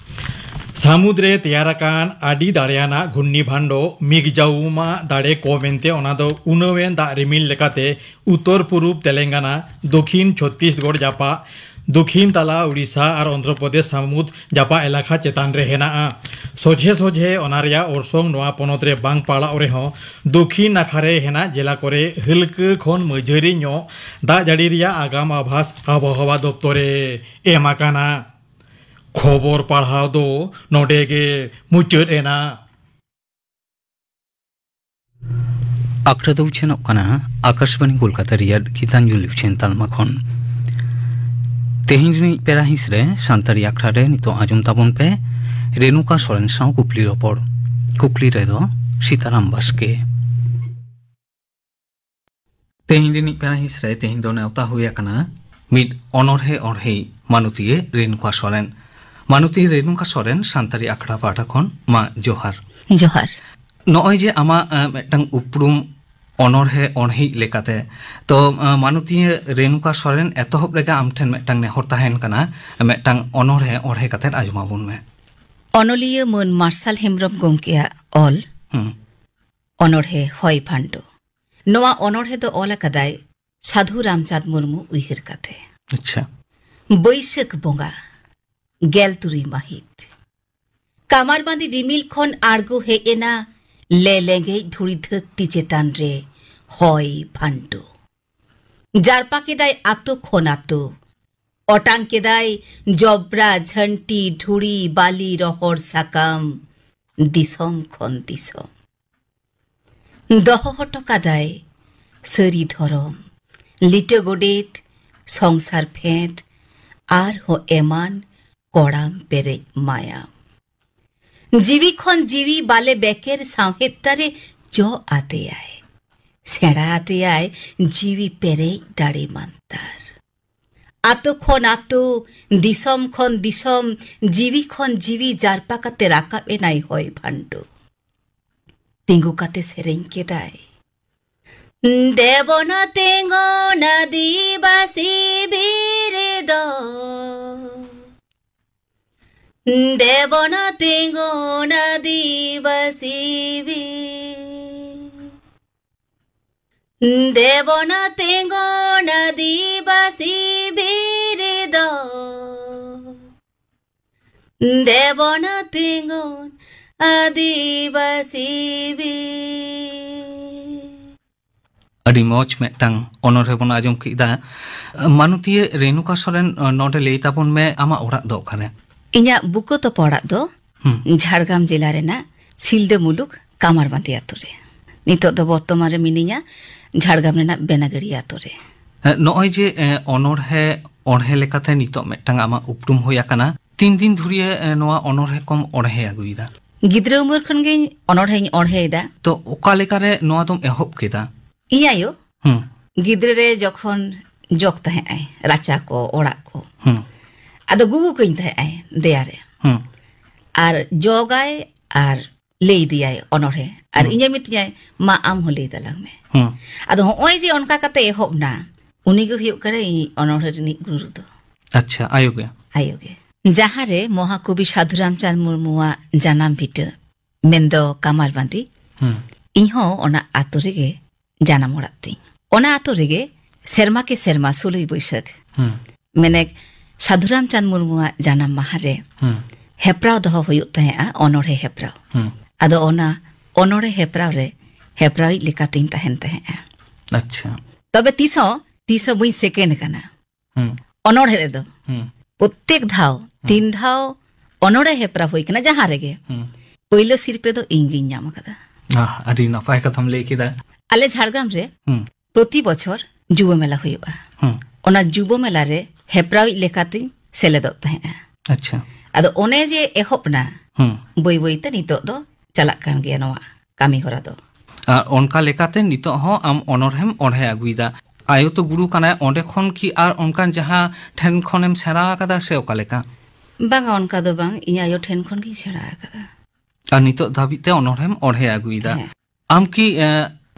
ᱥᱟᱹᱢᱩᱫ ᱨᱮ ᱛᱮᱭᱟᱨ ᱟᱠᱟᱱ ᱟᱹᱰᱤ ᱫᱟᱲᱮᱭᱟᱱᱟᱜ ᱜᱷᱩᱨᱱᱤ ᱵᱷᱟᱱᱰᱚ ᱢᱤᱜᱡᱟᱣᱩᱢᱟ ᱫᱟᱲᱮ ᱠᱚ ᱢᱮᱱᱛᱮ ᱚᱱᱟ ᱫᱚ ᱩᱱᱟᱹᱣᱮᱱ ᱫᱟᱜ ᱨᱤᱢᱤᱞ ᱞᱮᱠᱟᱛᱮ ᱩᱛᱛᱚᱨ ᱯᱩᱨᱩᱵ ᱛᱮᱞᱮᱝᱜᱟᱱᱟ, ᱫᱚᱠᱷᱤᱱ ᱪᱷᱚᱛᱛᱤᱥᱜᱚᱲ ᱡᱟᱯᱟᱜ ᱫᱩᱠᱷᱤᱱ ᱛᱟᱞᱟ ᱩᱲᱤᱥᱥᱟ ᱟᱨ ᱚᱱᱫᱷᱨᱚ ᱯᱨᱚᱫᱮᱥ ᱥᱟᱹᱢᱩᱫ ᱡᱟᱯᱟᱜ ᱮᱞᱟᱠᱟ ᱪᱮᱛᱟᱱ ᱨᱮ ᱦᱮᱱᱟᱜᱼᱟ᱾ ᱥᱚᱡᱷᱮ ᱥᱚᱡᱷᱮ ᱚᱱᱟ ᱨᱮᱭᱟᱜ ᱚᱨᱥᱚᱝ ᱱᱚᱣᱟ ᱯᱚᱱᱚᱛ ᱨᱮ ᱵᱟᱝ ᱯᱟᱲᱟᱜ ᱨᱮᱦᱚᱸ, ᱫᱩᱠᱷᱤᱱ ᱱᱟᱠᱷᱟ ᱨᱮ ᱦᱮᱱᱟᱜ ᱡᱮᱞᱟ ᱠᱚᱨᱮ ᱦᱟᱹᱞᱠᱟᱹ ᱠᱷᱚᱱ ᱢᱟᱹᱡᱷᱟᱹᱨᱤ ᱧᱚᱜ ᱫᱟᱜ ᱡᱟᱹᱲᱤ ᱨᱮᱭᱟᱜ ᱟᱜᱟᱢ ᱟᱵᱷᱟᱥ ᱟᱵᱚᱦᱟᱣᱟ ᱫᱚᱯᱛᱚᱨ ᱮ ᱮᱢ ᱟᱠᱟᱱᱟ᱾ ᱠᱷᱚᱵᱚᱨ ᱯᱟᱲᱦᱟᱣ ᱫᱚ ᱱᱚᱰᱮ ᱜᱮ ᱢᱩᱪᱟᱹᱫ ᱮᱱᱟ᱾ ᱟᱠᱷᱲᱟ ᱫᱚ ᱩᱪᱷᱟᱹᱱᱚᱜ ᱠᱟᱱᱟ ᱟᱠᱟᱥᱵᱟᱬᱤ ᱠᱳᱞᱠᱟᱛᱟ ᱨᱮᱭᱟᱜ ᱜᱤᱛᱟᱧᱡᱚᱞᱤ ᱩᱪᱷᱟᱹᱱ ᱛᱟᱞᱢᱟ ᱠᱷᱚᱱ᱾ ᱛᱮᱦᱮᱧ ᱨᱤᱱᱤᱡ ᱯᱮᱲᱟ ᱦᱤᱸᱥ ᱨᱮ ᱥᱟᱱᱛᱟᱲᱤ ᱟᱠᱷᱲᱟ ᱨᱮ ᱱᱤᱛᱚᱜ ᱟᱸᱡᱚᱢ ᱛᱟᱵᱚᱱ ᱯᱮ ᱨᱮᱱᱩᱠᱟ ᱥᱚᱨᱮᱱ ᱥᱟᱶ ᱠᱩᱠᱞᱤ ᱨᱚᱯᱚᱲ᱾ ᱠᱩᱠᱞᱤ ᱨᱮᱫᱚ ᱥᱤᱛᱟᱨᱟᱢ ᱵᱟᱥᱠᱮ᱾ ᱛᱮᱦᱮᱧ ᱨᱤᱱᱤᱡ ᱯᱮᱲᱟ ᱦᱤᱸᱥ ᱨᱮ ᱛᱮᱦᱮᱧ ᱫᱚ ᱱᱮᱣᱛᱟ ᱦᱩᱭ ᱟᱠᱟᱱᱟ ᱢᱤᱫ ᱚᱱᱚᱬᱦᱮ ᱚᱬᱦᱮ ᱢᱟᱱᱚᱛᱤᱭᱟᱹ ᱨᱮᱱᱩᱠᱟ ᱥᱚᱨᱮᱱ᱾ ᱢᱟᱱᱚᱛᱤᱭᱟᱹ ᱨᱮᱱᱩᱠᱟ ᱥᱚᱨᱮᱱ ᱥᱟᱱᱛᱟᱲᱤ ᱟᱠᱷᱲᱟ ᱯᱟᱦᱴᱟ ᱠᱷᱚᱱ ᱢᱟ ᱡᱚᱦᱟᱨ᱾ ᱡᱚᱦᱟᱨ᱾ ᱱᱚᱜᱼᱚᱭ ᱡᱮ ᱟᱢᱟᱜ, ᱮ, ᱢᱤᱫᱴᱟᱝ ᱩᱯᱨᱩᱢ ᱚᱱᱚᱬᱦᱮ ᱚᱬᱦᱮ ᱞᱮᱠᱟᱛᱮ, ᱛᱚ, ᱮ, ᱢᱟᱱᱚᱛᱤᱭᱟᱹ ᱨᱮᱱᱩᱠᱟ ᱥᱚᱨᱮᱱ, ᱮᱛᱚᱦᱚᱵ ᱨᱮᱜᱮ ᱟᱢ ᱴᱷᱮᱱ ᱢᱤᱫᱴᱟᱝ ᱱᱮᱦᱚᱨ ᱛᱟᱦᱮᱱ ᱠᱟᱱᱟ, ᱢᱤᱫᱴᱟᱝ ᱚᱱᱚᱬᱦᱮ ᱚᱬᱦᱮ ᱠᱟᱛᱮ ᱟᱸᱡᱚᱢ ᱟᱵᱚᱱ ᱢᱮ᱾ ᱚᱱᱚᱞᱤᱭᱟᱹ ᱢᱟᱹᱱ ᱢᱟᱨᱥᱟᱞ ᱦᱮᱢᱵᱽᱨᱚᱢ ᱜᱚᱢᱠᱮᱭᱟᱜ ᱚᱞ ᱦᱩᱸ᱾ ᱚᱱᱚᱬᱦᱮ ᱦᱚᱭ ᱵᱷᱟᱱᱰᱚ᱾ ᱱᱚᱣᱟ ᱚᱱᱚᱬᱦᱮ ᱫᱚ ᱚᱞ ᱟᱠᱟᱫᱟᱭ ᱥᱟᱹᱫᱷᱩ ᱨᱟᱢᱪᱟᱸᱫᱽ ᱢᱩᱨᱢᱩ ᱩᱭᱦᱟᱹᱨ ᱠᱟᱛᱮ᱾ ᱟᱪᱪᱷᱟ᱾ ᱵᱟᱹᱭᱥᱟᱹᱠᱷ ᱵᱚᱸᱜᱟ ᱜᱮᱞ ᱛᱩᱨᱩᱭ ᱢᱟᱹᱦᱤᱛ, ᱠᱟᱢᱟᱨ ᱵᱟᱸᱫᱤ ᱨᱤᱢᱤᱞ ᱠᱷᱚᱱ ᱟᱬᱜᱚ ᱦᱮᱡ ᱮᱱᱟ ᱞᱮ ᱞᱮᱸᱜᱮᱡ ᱫᱷᱩᱲᱤ ᱫᱷᱟᱹᱨᱛᱤ ᱪᱮᱛᱟᱱ ᱨᱮ ᱦᱚᱭ ᱵᱷᱟᱱᱰᱚ᱾ ᱡᱟᱨᱯᱟ ᱠᱮᱫᱟᱭ ᱟᱛᱳ ᱠᱷᱚᱱ ᱟᱛᱳ, ᱚᱴᱟᱝ ᱠᱮᱫᱟᱭ ᱡᱚᱵᱽᱨᱟ, ᱡᱷᱟᱹᱱᱴᱤ, ᱫᱷᱩᱲᱤ, ᱵᱟᱞᱤ, ᱨᱚᱦᱚᱲ ᱥᱟᱠᱟᱢ, ᱫᱤᱥᱚᱢ ᱠᱷᱚᱱ ᱫᱤᱥᱚᱢ᱾ ᱫᱚᱦᱚ ᱦᱚᱴᱚ ᱠᱟᱫᱟᱭ ᱥᱟᱹᱨᱤ ᱫᱷᱚᱨᱚᱢ, ᱞᱤᱴᱟᱹ ᱜᱚᱰᱮᱛ, ᱥᱚᱝᱥᱟᱨ ᱯᱷᱮᱸᱫᱽ, ᱟᱨᱦᱚᱸ ᱮᱢᱟᱱ ᱠᱚᱲᱟᱢ ᱯᱮᱨᱮᱡ ᱢᱟᱭᱟᱢ᱾ ᱡᱤᱣᱤ ᱠᱷᱚᱱ ᱡᱤᱣᱤ ᱵᱟᱞᱮ ᱵᱮᱠᱮᱨ ᱥᱟᱶᱦᱮᱫ ᱫᱟᱨᱮ ᱡᱚ ᱟᱫᱮᱭᱟᱭ, ᱥᱮᱬᱟ ᱟᱫᱮᱭᱟᱭ ᱡᱤᱣᱤ ᱯᱮᱨᱮᱡ ᱫᱟᱲᱮ ᱢᱟᱱᱛᱟᱨ᱾ ᱟᱛᱳ ᱠᱷᱚᱱ ᱟᱛᱳ, ᱫᱤᱥᱚᱢ ᱠᱷᱚᱱ ᱫᱤᱥᱚᱢ, ᱡᱤᱣᱤ ᱠᱷᱚᱱ ᱡᱤᱣᱤ ᱡᱟᱨᱯᱟ ᱠᱟᱛᱮ ᱨᱟᱠᱟᱵ ᱮᱱᱟᱭ ᱦᱚᱭ ᱵᱷᱟᱱᱰᱚ᱾ ᱛᱤᱸᱜᱩ ᱠᱟᱛᱮ ᱥᱮᱨᱮᱧ ᱠᱮᱫᱟᱭ, ᱫᱮᱵᱚᱱᱟ ᱛᱤᱸᱜᱩᱱ ᱟᱹᱫᱤᱵᱟᱹᱥᱤ ᱵᱤᱨ ᱫᱚ, ᱫᱮᱵᱚᱱᱟ ᱛᱤᱸᱜᱩᱱ ᱟᱹᱫᱤᱵᱟᱹᱥᱤ ᱵᱤᱨ, ᱫᱮᱵᱚᱱᱟ ᱛᱤᱸᱜᱩᱱ ᱟᱹᱫᱤᱵᱟᱹᱥᱤ ᱵᱤᱨ ᱫᱚ ᱫᱮᱵᱚᱱ ᱛᱤᱸᱜᱩᱱ ᱟᱹᱫᱤᱵᱟᱹᱥᱤ ᱵᱤᱨ᱾ ᱟᱹᱰᱤ ᱢᱚᱡᱽ ᱢᱤᱫᱴᱟᱝ ᱚᱱᱚᱬᱦᱮ ᱵᱚᱱ ᱟᱸᱡᱚᱢ ᱠᱮᱫᱟ᱾ ᱢᱟᱱᱚᱛᱤᱭᱟᱹ ᱨᱮᱱᱩᱠᱟ ᱥᱚᱨᱮᱱ, ᱱᱚᱰᱮ ᱞᱟᱹᱭ ᱛᱟᱵᱚᱱ ᱢᱮ, ᱟᱢᱟᱜ ᱚᱲᱟᱜ ᱫᱚ ᱚᱠᱟᱨᱮ? ᱤᱧᱟᱹᱜ ᱵᱩᱠᱟᱹ ᱛᱚᱯᱟ ᱚᱲᱟᱜ ᱫᱚ ᱦᱩᱸ᱾ ᱡᱷᱟᱲᱜᱨᱟᱢ ᱡᱮᱞᱟ ᱨᱮᱱᱟᱜ ᱥᱤᱞᱫᱟᱹ ᱢᱩᱞᱩᱠ ᱠᱟᱢᱟᱨᱵᱟᱸᱫᱤ ᱟᱛᱳ ᱨᱮ᱾ ᱱᱤᱛᱚᱜ ᱫᱚ ᱵᱚᱨᱛᱚᱢᱟᱱ ᱨᱮ ᱢᱤᱱᱟᱹᱧᱟ ᱡᱷᱟᱲᱜᱨᱟᱢ ᱨᱮᱱᱟᱜ ᱵᱮᱱᱟᱜᱟᱹᱲᱤᱭᱟᱹ ᱟᱛᱳ ᱨᱮ᱾ ᱦᱮᱸ, ᱱᱚᱜᱼᱚᱭ ᱡᱮ, ᱮ, ᱚᱱᱚᱬᱦᱮ, ᱚᱬᱦᱮ ᱞᱮᱠᱟᱛᱮ ᱱᱤᱛᱚᱜ ᱢᱤᱫᱴᱟᱝ ᱟᱢᱟᱜ ᱩᱯᱨᱩᱢ ᱦᱩᱭ ᱟᱠᱟᱱᱟ᱾ ᱛᱤᱱ ᱫᱤᱱ ᱫᱷᱩᱨᱤᱭᱟᱹ, ᱮ, ᱱᱚᱣᱟ ᱚᱱᱚᱬᱦᱮ ᱠᱚᱢ ᱚᱬᱦᱮ ᱟᱹᱜᱩᱭᱮᱫᱟ? ᱜᱤᱫᱽᱨᱟᱹ ᱩᱢᱮᱨ ᱠᱷᱚᱱ ᱜᱤᱧ ᱚᱱᱚᱬᱦᱮᱧ ᱚᱬᱦᱮᱭᱮᱫᱟ᱾ ᱛᱚ, ᱚᱠᱟ ᱞᱮᱠᱟᱨᱮ ᱱᱚᱣᱟ ᱫᱚᱢ ᱮᱦᱚᱵ ᱠᱮᱫᱟ? ᱤᱧ ᱟᱭᱳ ᱦᱩᱸ᱾ ᱜᱤᱫᱽᱨᱟᱹ ᱨᱮ ᱡᱚᱠᱷᱚᱱ ᱡᱚᱜ ᱛᱟᱦᱮᱸᱜ ᱟᱭ, ᱨᱟᱪᱟ ᱠᱚ, ᱚᱲᱟᱜ ᱠᱚ, ᱦᱩᱸ᱾ ᱟᱫᱚ ᱜᱩᱜᱩ ᱠᱟᱹᱧ ᱛᱟᱦᱮᱸᱜ ᱟᱭ ᱫᱮᱭᱟ ᱨᱮ᱾ ᱦᱩᱸ᱾ ᱟᱨ ᱡᱚᱜᱟᱭ ᱟᱨ ᱞᱟᱹᱭ ᱤᱫᱤᱭᱟᱭ ᱚᱱᱚᱬᱦᱮ᱾ ᱟᱨ ᱦᱩᱸ᱾ ᱤᱧᱮ ᱢᱤᱛᱟᱹᱧᱟᱭ, "ᱢᱟ, ᱟᱢ ᱦᱚᱸ ᱞᱟᱹᱭ ᱛᱟᱞᱟᱝ ᱢᱮ᱾" ᱦᱩᱸ᱾ ᱟᱫᱚ ᱦᱚᱸᱜᱼᱚᱭ ᱡᱮ ᱚᱱᱠᱟ ᱠᱟᱛᱮ ᱮᱦᱚᱵ ᱱᱟ, ᱩᱱᱤ ᱜᱮ ᱦᱩᱭᱩᱜ ᱠᱟᱱᱟᱭ ᱤᱧ ᱚᱱᱚᱬᱦᱮ ᱨᱤᱱᱤᱡ ᱜᱩᱨᱩ ᱫᱚ᱾ ᱟᱪᱪᱷᱟ, ᱟᱭᱳ ᱜᱮ? ᱟᱭᱳ ᱜᱮ᱾ ᱡᱟᱦᱟᱸ ᱨᱮ ᱢᱚᱦᱟᱠᱚᱵᱤ ᱥᱟᱫᱷᱩ ᱨᱟᱢᱪᱟᱸᱫᱽ ᱢᱩᱨᱢᱩᱣᱟᱜ ᱡᱟᱱᱟᱢ ᱵᱷᱤᱴᱟᱹ, ᱢᱮᱱᱫᱚ ᱠᱟᱢᱟᱨᱵᱟᱸᱫᱤ, ᱦᱩᱸ᱾ ᱤᱧ ᱦᱚᱸ ᱚᱱᱟ ᱟᱛᱳ ᱨᱮᱜᱮ ᱡᱟᱱᱟᱢ ᱚᱲᱟᱜ ᱛᱤᱧ᱾ ᱚᱱᱟ ᱟᱛᱳ ᱨᱮᱜᱮ ᱥᱮᱨᱢᱟ ᱠᱮ ᱥᱮᱨᱢᱟ ᱥᱳᱞᱳᱭ ᱵᱟᱹᱭᱥᱟᱹᱠᱷ, ᱦᱩᱸ᱾ ᱢᱮᱱᱮᱠ ᱥᱟᱫᱷᱩ ᱨᱟᱢᱪᱟᱸᱫᱽ ᱢᱩᱨᱢᱩᱣᱟᱜ ᱡᱟᱱᱟᱢ ᱢᱟᱦᱟ ᱨᱮ ᱦᱩᱸ᱾ ᱦᱮᱯᱨᱟᱣ ᱫᱚᱦᱚ ᱦᱩᱭᱩᱜ ᱛᱟᱦᱮᱸᱜᱼᱟ, ᱚᱱᱚᱬᱦᱮ ᱦᱮᱯᱨᱟᱣ᱾ ᱦᱩᱸ᱾ ᱟᱫᱚ ᱚᱱᱟ ᱚᱱᱚᱬᱦᱮ ᱦᱮᱯᱨᱟᱣ ᱨᱮ ᱦᱮᱯᱨᱟᱣᱤᱡ ᱞᱮᱠᱟᱛᱤᱧ ᱛᱟᱦᱮᱱ ᱛᱟᱦᱮᱸᱜᱼᱟ᱾ ᱟᱪᱪᱷᱟ᱾ ᱛᱚᱵᱮ ᱛᱤᱥ ᱦᱚᱸ, ᱛᱤᱥ ᱦᱚᱸ ᱵᱟᱹᱧ ᱥᱮᱠᱮᱱᱰ ᱟᱠᱟᱱᱟ᱾ ᱦᱩᱸ᱾ ᱚᱱᱚᱬᱦᱮ ᱨᱮᱫᱚ ᱦᱩᱸ᱾ ᱯᱨᱚᱛᱮᱠ ᱫᱷᱟᱣ, ᱦᱩᱸ᱾ ᱛᱤᱱ ᱫᱷᱟᱣ ᱚᱱᱚᱬᱦᱮ ᱦᱮᱯᱨᱟᱣ ᱦᱩᱭ ᱠᱟᱱᱟ ᱡᱟᱦᱟᱸ ᱨᱮᱜᱮ, ᱦᱩᱸ᱾ ᱯᱳᱭᱞᱳ ᱥᱤᱨᱯᱟᱹ ᱫᱚ ᱤᱧ ᱜᱤᱧ ᱧᱟᱢ ᱟᱠᱟᱫᱟ᱾ ᱟᱦ, ᱟᱹᱰᱤ ᱱᱟᱯᱟᱭ ᱠᱟᱛᱷᱟᱢ ᱞᱟᱹᱭ ᱠᱮᱫᱟ᱾ ᱟᱞᱮ ᱡᱷᱟᱲᱜᱨᱟᱢ ᱨᱮ ᱦᱩᱸ᱾ ᱯᱨᱚᱛᱤ ᱵᱚᱪᱷᱚᱨ ᱡᱩᱵᱚ ᱢᱮᱞᱟ ᱦᱩᱭᱩᱜᱼᱟ᱾ ᱦᱩᱸ᱾ ᱚᱱᱟ ᱡᱩᱵᱚ ᱢᱮᱞᱟ ᱨᱮ ᱦᱮᱯᱨᱟᱣᱤᱡ ᱞᱮᱠᱟᱛᱤᱧ ᱥᱮᱞᱮᱫᱚᱜ ᱛᱟᱦᱮᱸᱜᱼᱟ᱾ ᱟᱪᱪᱷᱟ᱾ ᱟᱫᱚ ᱚᱱᱮ ᱡᱮ ᱮᱦᱚᱵ ᱱᱟ, ᱦᱩᱸ᱾ ᱵᱟᱹᱭ ᱵᱟᱹᱭ ᱛᱮ ᱱᱤᱛᱚᱜ ᱫᱚ ᱪᱟᱞᱟᱜ ᱠᱟᱱ ᱜᱮᱭᱟ ᱱᱚᱣᱟ ᱠᱟᱹᱢᱤ ᱦᱚᱨᱟ ᱫᱚ᱾ ᱟᱨ ᱚᱱᱠᱟ ᱞᱮᱠᱟᱛᱮ ᱱᱤᱛᱚᱜ ᱦᱚᱸ ᱟᱢ ᱚᱱᱚᱬᱦᱮᱢ ᱚᱬᱦᱮ ᱟᱹᱜᱩᱭᱮᱫᱟ᱾ ᱟᱭᱳ ᱛᱚ ᱜᱩᱨᱩ ᱠᱟᱱᱟᱭ, ᱚᱸᱰᱮ ᱠᱷᱚᱱ ᱠᱤ ᱟᱨ ᱚᱱᱠᱟᱱ ᱡᱟᱦᱟᱸ ᱴᱷᱮᱱ ᱠᱷᱚᱱᱮᱢ ᱥᱮᱬᱟ ᱟᱠᱟᱫᱟ ᱥᱮ ᱚᱠᱟ ᱞᱮᱠᱟ? ᱵᱟᱝᱟ, ᱚᱱᱠᱟ ᱫᱚ ᱵᱟᱝ, ᱤᱧ ᱟᱭᱳ ᱴᱷᱮᱱ ᱠᱷᱚᱱ ᱜᱤᱧ ᱥᱮᱬᱟ ᱟᱠᱟᱫᱟ᱾ ᱟᱨ ᱱᱤᱛᱚᱜ ᱫᱷᱟᱹᱵᱤᱡ ᱛᱮ ᱚᱱᱚᱬᱦᱮᱢ ᱚᱬᱦᱮ ᱟᱹᱜᱩᱭᱮᱫᱟ᱾ ᱦᱮᱸ᱾ ᱟᱢ ᱠᱤ, ᱮ,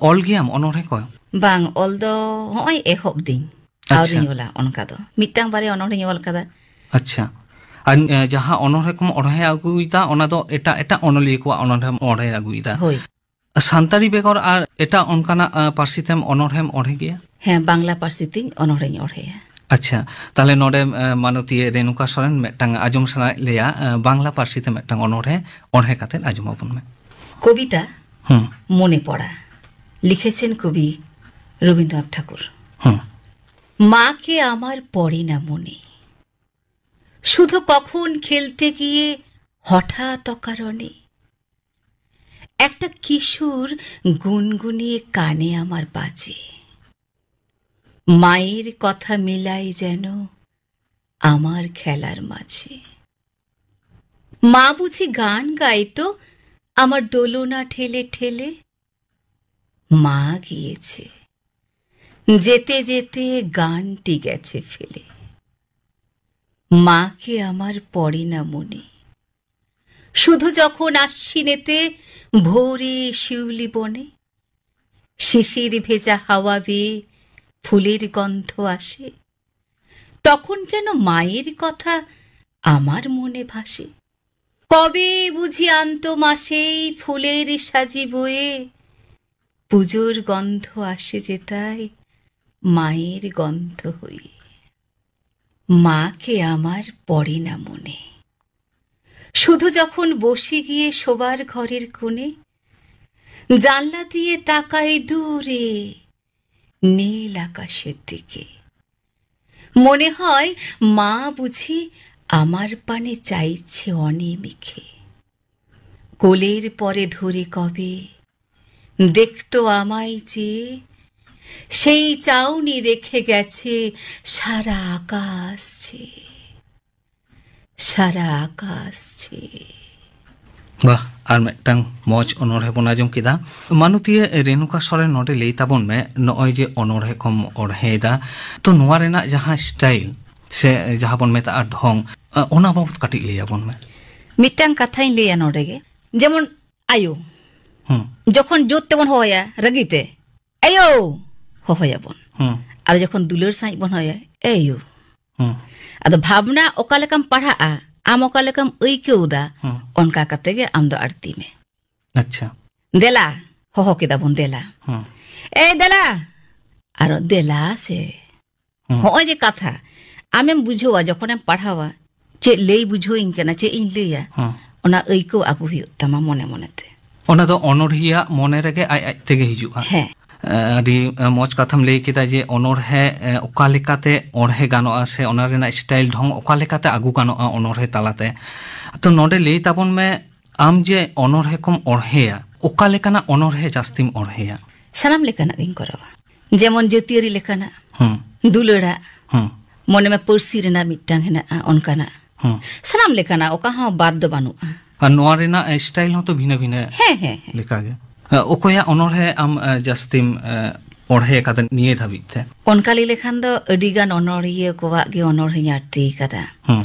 ᱚᱞ ᱜᱮᱭᱟᱢ ᱚᱱᱚᱬᱦᱮ ᱠᱚ? ᱵᱟᱝ, ᱚᱞ ᱫᱚ ᱦᱚᱸᱜᱼᱚᱭ ᱮᱦᱚᱵ ᱫᱤᱧ᱾ ᱟᱪᱪᱷᱟ᱾ ᱟᱹᱣᱨᱤᱧ ᱚᱞᱟ ᱚᱱᱠᱟ ᱫᱚ᱾ ᱢᱤᱫᱴᱟᱝ ᱵᱟᱨᱭᱟ ᱚᱱᱚᱬᱦᱮᱧ ᱚᱞ ᱠᱟᱫᱟ᱾ ᱟᱪᱪᱷᱟ᱾ ᱟᱨ, ᱮ, ᱡᱟᱦᱟᱸ ᱚᱱᱚᱬᱦᱮ ᱠᱚᱢ ᱚᱬᱦᱮ ᱟᱹᱜᱩᱭᱮᱫᱟ, ᱚᱱᱟ ᱫᱚ ᱮᱴᱟᱜ ᱮᱴᱟᱜ ᱚᱱᱚᱞᱤᱭᱟᱹ ᱠᱚᱣᱟᱜ ᱚᱱᱚᱬᱦᱮᱢ ᱚᱬᱦᱮ ᱟᱹᱜᱩᱭᱮᱫᱟ? ᱦᱳᱭ᱾ ᱥᱟᱱᱛᱟᱲᱤ ᱵᱮᱜᱚᱨ ᱟᱨ ᱮᱴᱟᱜ ᱚᱱᱠᱟᱱᱟᱜ, ᱮ, ᱯᱟᱹᱨᱥᱤ ᱛᱮᱢ ᱚᱱᱚᱬᱦᱮᱢ ᱚᱬᱦᱮ ᱜᱮᱭᱟ? ᱦᱮᱸ, ᱵᱟᱝᱞᱟ ᱯᱟᱹᱨᱥᱤ ᱛᱤᱧ ᱚᱱᱚᱬᱦᱮᱧ ᱚᱬᱦᱮᱭᱟ᱾ ᱟᱪᱪᱷᱟ, ᱛᱟᱦᱞᱮ ᱱᱚᱰᱮ, ᱮ, ᱢᱟᱱᱚᱛᱤᱭᱟᱹ ᱨᱮᱱᱩᱠᱟ ᱥᱚᱨᱮᱱ ᱢᱤᱫᱴᱟᱝ ᱟᱸᱡᱚᱢ ᱥᱟᱱᱟᱭᱮᱫ ᱞᱮᱭᱟ, ᱮ, ᱵᱟᱝᱞᱟ ᱯᱟᱹᱨᱥᱤ ᱛᱮ ᱢᱤᱫᱴᱟᱝ ᱚᱱᱚᱬᱦᱮ, ᱚᱬᱦᱮ ᱠᱟᱛᱮᱫ ᱟᱸᱡᱚᱢ ᱟᱵᱚᱱ ᱢᱮ᱾ ᱠᱚᱵᱤᱛᱟ ᱦᱩᱸ᱾ ᱢᱚᱱᱮ ᱯᱚᱲᱟ, লিখেছেন কবি রবীন্দ্রনাথ ঠাকুর। হুম। মাকে আমার পড়ে না মনে, শুধু কখন খেলতে গিয়ে হঠাৎ অকারণে একটা কিশোর গুনগুনিয়ে কানে আমার বাজে, মায়ের কথা মিলাই যেন আমার খেলার মাঝে। মা বুঝি গান গাইতো আমার দোলনা ঠেলে ঠেলে? মা গিয়েছে, যেতে যেতে গানটি গেছে ফেলে। মাকে আমার পড়ে না মনে, শুধু যখন আশ্বিনেতে ভোরে শিউলি বনে শিশির ভেজা হাওয়া বেয়ে ফুলের গন্ধ আসে, তখন কেন মায়ের কথা আমার মনে ভাসে? কবে বুঝি আনতো মা সেই ফুলের সাজি বয়ে, পুজোর গন্ধ আসে যেতায় মায়ের গন্ধ হয়ে। মাকে আমার পড়ে না মনে, শুধু যখন বসে গিয়ে শোবার ঘরের কোণে জানলা দিয়ে তাকাই দূরে নীল আকাশের দিকে, মনে হয় মা বুঝি আমার পানে চাইছে অনিমিখে। কোলের পরে ধরে কবে দেখতো আমায় যে, সেই চাউনি রেখে গেছে সারা আকাশ চেয়ে, সারা আকাশ চেয়ে। ᱵᱟᱦ, ᱟᱨ ᱢᱤᱫᱴᱟᱝ ᱢᱚᱡᱽ ᱚᱱᱚᱬᱦᱮ ᱵᱚᱱ ᱟᱸᱡᱚᱢ ᱠᱮᱫᱟ᱾ ᱢᱟᱱᱚᱛᱤᱭᱟᱹ ᱨᱮᱱᱩᱠᱟ ᱥᱚᱨᱮᱱ, ᱱᱚᱰᱮ ᱞᱟᱹᱭ ᱛᱟᱵᱚᱱ ᱢᱮ, ᱱᱚᱜᱼᱚᱭ ᱡᱮ ᱚᱱᱚᱬᱦᱮ ᱠᱚᱢ ᱚᱬᱦᱮᱭᱮᱫᱟ, ᱛᱚ ᱱᱚᱣᱟ ᱨᱮᱱᱟᱜ ᱡᱟᱦᱟᱸ ᱥᱴᱟᱭᱤᱞ ᱥᱮ ᱡᱟᱦᱟᱸ ᱵᱚᱱ ᱢᱮᱛᱟᱜᱼᱟ ᱰᱷᱚᱝ, ᱚᱱᱟ ᱵᱟᱵᱚᱫ ᱠᱟᱹᱴᱤᱡ ᱞᱟᱹᱭ ᱟᱵᱚᱱ ᱢᱮ᱾ ᱢᱤᱫᱴᱟᱝ ᱠᱟᱛᱷᱟᱧ ᱞᱟᱹᱭᱟ ᱱᱚᱰᱮ ᱜᱮ, ᱡᱮᱢᱚᱱ ᱟᱭᱳ ᱦᱩᱸ᱾ ᱡᱚᱠᱷᱚᱱ ᱡᱳᱨ ᱛᱮᱵᱚᱱ ᱦᱚᱦᱚᱭᱟ ᱨᱟᱹᱜᱤ ᱛᱮ, "ᱮᱭᱳ!" ᱦᱚᱦᱚᱭᱟᱵᱚᱱ᱾ ᱦᱩᱸ᱾ ᱟᱨ ᱡᱚᱠᱷᱚᱱ ᱫᱩᱞᱟᱹᱲ ᱥᱟᱺᱦᱤᱡ ᱵᱚᱱ ᱦᱚᱦᱚᱭᱟ, "ᱮᱭᱳ!" ᱦᱩᱸ᱾ ᱟᱫᱚ ᱵᱷᱟᱵᱽᱱᱟ ᱚᱠᱟ ᱞᱮᱠᱟᱢ ᱯᱟᱲᱦᱟᱜᱼᱟ, ᱟᱢ ᱚᱠᱟ ᱞᱮᱠᱟᱢ ᱟᱹᱭᱠᱟᱹᱣ ᱮᱫᱟ, ᱦᱩᱸ᱾ ᱚᱱᱠᱟ ᱠᱟᱛᱮ ᱜᱮ ᱟᱢ ᱫᱚ ᱟᱹᱲᱛᱤ ᱢᱮ᱾ ᱟᱪᱪᱷᱟ᱾ ᱫᱮᱞᱟ, ᱦᱚᱦᱚ ᱠᱮᱫᱟ ᱵᱚᱱ, "ᱫᱮᱞᱟ᱾ ᱦᱩᱸ᱾ ᱮᱭ ᱫᱮᱞᱟ!" ᱟᱨᱚ, "ᱫᱮᱞᱟ ᱥᱮ᱾" ᱦᱚᱸᱜᱼᱚᱭ ᱡᱮ ᱠᱟᱛᱷᱟ, ᱟᱢᱮᱢ ᱵᱩᱡᱷᱟᱹᱣᱟ ᱡᱚᱠᱷᱚᱱᱮᱢ ᱯᱟᱲᱦᱟᱣᱟ, ᱪᱮᱫ ᱞᱟᱹᱭ ᱵᱩᱡᱷᱟᱹᱣᱤᱧ ᱠᱟᱱᱟ, ᱪᱮᱫ ᱤᱧ ᱞᱟᱹᱭᱟ, ᱦᱚᱸ᱾ ᱚᱱᱟ ᱟᱹᱭᱠᱟᱹᱣ ᱟᱹᱜᱩ ᱦᱩᱭᱩᱜ ᱛᱟᱢᱟ ᱢᱚᱱᱮ ᱢᱚᱱᱮᱛᱮ᱾ ᱚᱱᱟ ᱫᱚ ᱚᱱᱚᱬᱦᱤᱭᱟᱹ ᱢᱚᱱᱮ ᱨᱮᱜᱮ ᱟᱡ ᱟᱡ ᱛᱮᱜᱮ ᱦᱤᱡᱩᱜᱼᱟ᱾ ᱦᱮᱸ᱾ ᱮ, ᱟᱹᱰᱤ, ᱮ, ᱢᱚᱡᱽ ᱠᱟᱛᱷᱟᱢ ᱞᱟᱹᱭ ᱠᱮᱫᱟ ᱡᱮ ᱚᱱᱚᱬᱦᱮ, ᱮ, ᱚᱠᱟ ᱞᱮᱠᱟᱛᱮ ᱚᱬᱦᱮ ᱜᱟᱱᱚᱜᱼᱟ ᱥᱮ ᱚᱱᱟ ᱨᱮᱱᱟᱜ style ᱰᱷᱚᱝ ᱚᱠᱟ ᱞᱮᱠᱟᱛᱮ ᱟᱹᱜᱩ ᱜᱟᱱᱚᱜᱼᱟ ᱚᱱᱚᱬᱦᱮ ᱛᱟᱞᱟᱛᱮ᱾ ᱛᱚ ᱱᱚᱰᱮ ᱞᱟᱹᱭ ᱛᱟᱵᱚᱱ ᱢᱮ, ᱟᱢ ᱡᱮ ᱚᱱᱚᱬᱦᱮ ᱠᱚᱢ ᱚᱬᱦᱮᱭᱟ, ᱚᱠᱟ ᱞᱮᱠᱟᱱᱟᱜ ᱚᱱᱚᱬᱦᱮ ᱡᱟᱹᱥᱛᱤᱢ ᱚᱬᱦᱮᱭᱟ? ᱥᱟᱱᱟᱢ ᱞᱮᱠᱟᱱᱟᱜ ᱜᱤᱧ ᱠᱚᱨᱟᱣᱟ, ᱡᱮᱢᱚᱱ ᱡᱟᱹᱛᱤᱭᱟᱹᱨᱤ ᱞᱮᱠᱟᱱᱟᱜ, ᱦᱩᱸ᱾ ᱫᱩᱞᱟᱹᱲᱟᱜ, ᱦᱩᱸ᱾ ᱢᱚᱱᱮ ᱢᱮ ᱯᱟᱹᱨᱥᱤ ᱨᱮᱱᱟᱜ ᱢᱤᱫᱴᱟᱝ ᱦᱮᱱᱟᱜᱼᱟ ᱚᱱᱠᱟᱱᱟᱜ᱾ ᱦᱩᱸ᱾ ᱥᱟᱱᱟᱢ ᱞᱮᱠᱟᱱᱟᱜ, ᱚᱠᱟ ᱦᱚᱸ ᱵᱟᱫ ᱫᱚ ᱵᱟᱹᱱᱩᱜᱼᱟ᱾ ᱟᱨ ᱱᱚᱣᱟ ᱨᱮᱱᱟᱜ, ᱮ, style ᱦᱚᱸᱛᱚ ᱵᱷᱤᱱᱟᱹ ᱵᱷᱤᱱᱟᱹ ᱦᱮᱸ, ᱦᱮᱸ, ᱦᱮᱸ᱾ ᱞᱮᱠᱟᱜᱮ᱾ ᱮ, ᱚᱠᱚᱭᱟᱜ ᱚᱱᱚᱬᱦᱮ ᱟᱢ, ᱮ, ᱡᱟᱹᱥᱛᱤᱢ, ᱮ, ᱚᱬᱦᱮ ᱟᱠᱟᱫᱟ ᱱᱤᱭᱟᱹ ᱫᱷᱟᱹᱵᱤᱡ ᱛᱮ? ᱚᱱᱠᱟ ᱞᱟᱹᱭ ᱞᱮᱠᱷᱟᱱ ᱫᱚ ᱟᱹᱰᱤ ᱜᱟᱱ ᱚᱱᱚᱬᱦᱤᱭᱟᱹ ᱠᱚᱣᱟᱜ ᱜᱮ ᱚᱱᱚᱬᱦᱮᱧ ᱟᱬᱛᱤ ᱟᱠᱟᱫᱟ᱾ ᱦᱩᱸ᱾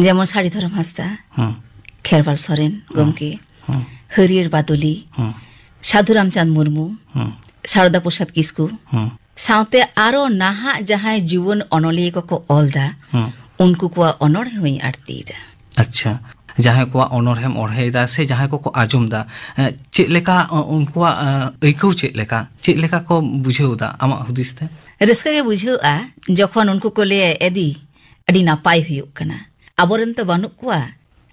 ᱡᱮᱢᱚᱱ ᱥᱟᱹᱲᱤ ᱫᱷᱚᱨᱚᱢ ᱦᱟᱸᱥᱫᱟ, ᱦᱩᱸ᱾ ᱠᱷᱮᱨᱣᱟᱞ ᱥᱚᱨᱮᱱ ᱦᱩᱸ᱾ ᱜᱚᱢᱠᱮ, ᱦᱩᱸ᱾ ᱦᱟᱹᱨᱭᱟᱹᱲ ᱵᱟᱫᱚᱞᱤ, ᱦᱩᱸ᱾ ᱥᱟᱹᱫᱷᱩ ᱨᱟᱢᱪᱟᱸᱫᱽ ᱢᱩᱨᱢᱩ, ᱦᱩᱸ᱾ ᱥᱟᱨᱚᱫᱟ ᱯᱨᱚᱥᱟᱫᱽ ᱠᱤᱥᱠᱩ, ᱦᱩᱸ᱾ ᱥᱟᱶᱛᱮ ᱟᱨᱚ ᱱᱟᱦᱟᱜ ᱡᱟᱦᱟᱸᱭ ᱡᱩᱣᱟᱹᱱ ᱚᱱᱚᱞᱤᱭᱟᱹ ᱠᱚᱠᱚ ᱚᱞ ᱫᱟ, ᱦᱩᱸ᱾ ᱩᱱᱠᱩ ᱠᱚᱣᱟᱜ ᱚᱱᱚᱬᱦᱮ ᱦᱚᱸᱧ ᱟᱬᱛᱤᱭᱮᱫᱟ᱾ ᱟᱪᱪᱷᱟ, ᱡᱟᱦᱟᱸᱭ ᱠᱚᱣᱟᱜ ᱚᱱᱚᱬᱦᱮᱢ ᱚᱬᱦᱮᱭᱮᱫᱟ ᱥᱮ ᱡᱟᱦᱟᱸᱭ ᱠᱚᱠᱚ ᱟᱸᱡᱚᱢ ᱫᱟ, ᱮ, ᱪᱮᱫ ᱞᱮᱠᱟ, ᱚ, ᱩᱱᱠᱩᱣᱟᱜ, ᱮ, ᱟᱹᱭᱠᱟᱹᱣ ᱪᱮᱫ ᱞᱮᱠᱟ? ᱪᱮᱫ ᱞᱮᱠᱟ ᱠᱚ ᱵᱩᱡᱷᱟᱹᱣ ᱫᱟ ᱟᱢᱟᱜ ᱦᱩᱫᱤᱥ ᱛᱮ? ᱨᱟᱹᱥᱠᱟᱹ ᱜᱮ ᱵᱩᱡᱷᱟᱹᱜᱼᱟ ᱡᱚᱠᱷᱚᱱ ᱩᱱᱠᱩ ᱠᱚ ᱞᱟᱹᱭᱟ, "ᱮ ᱫᱤ, ᱟᱹᱰᱤ ᱱᱟᱯᱟᱭ ᱦᱩᱭᱩᱜ ᱠᱟᱱᱟ, ᱟᱵᱚᱨᱮᱱ ᱛᱚ ᱵᱟᱹᱱᱩᱜ ᱠᱚᱣᱟ,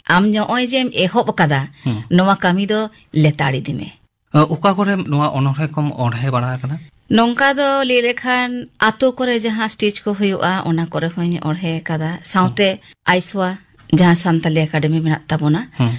ᱟᱢ ᱱᱚᱜᱼᱚᱭ ᱡᱮᱢ ᱮᱦᱚᱵ ᱟᱠᱟᱫᱟ, ᱦᱩᱸ᱾ ᱱᱚᱣᱟ ᱠᱟᱹᱢᱤ ᱫᱚ ᱞᱮᱛᱟᱲ ᱤᱫᱤ ᱢᱮ᱾" ᱚ, ᱚᱠᱟ ᱠᱚᱨᱮ ᱱᱚᱣᱟ ᱚᱱᱚᱬᱦᱮ ᱠᱚᱢ ᱚᱬᱦᱮ ᱵᱟᱲᱟ ᱟᱠᱟᱫᱟ? ᱱᱚᱝᱠᱟ ᱫᱚ ᱞᱟᱹᱭ ᱞᱮᱠᱷᱟᱱ ᱟᱛᱳ ᱠᱚᱨᱮ ᱡᱟᱦᱟᱸ stage ᱠᱚ ᱦᱩᱭᱩᱜᱼᱟ, ᱚᱱᱟ ᱠᱚᱨᱮ ᱦᱚᱸᱧ ᱚᱬᱦᱮ ᱟᱠᱟᱫᱟ᱾ ᱥᱟᱶᱛᱮ ᱟᱭᱥᱣᱟ, ᱡᱟᱦᱟᱸ ᱥᱟᱱᱛᱟᱞᱤ ᱮᱠᱟᱰᱮᱢᱤ ᱢᱮᱱᱟᱜ ᱛᱟᱵᱚᱱᱟ, ᱦᱩᱸ᱾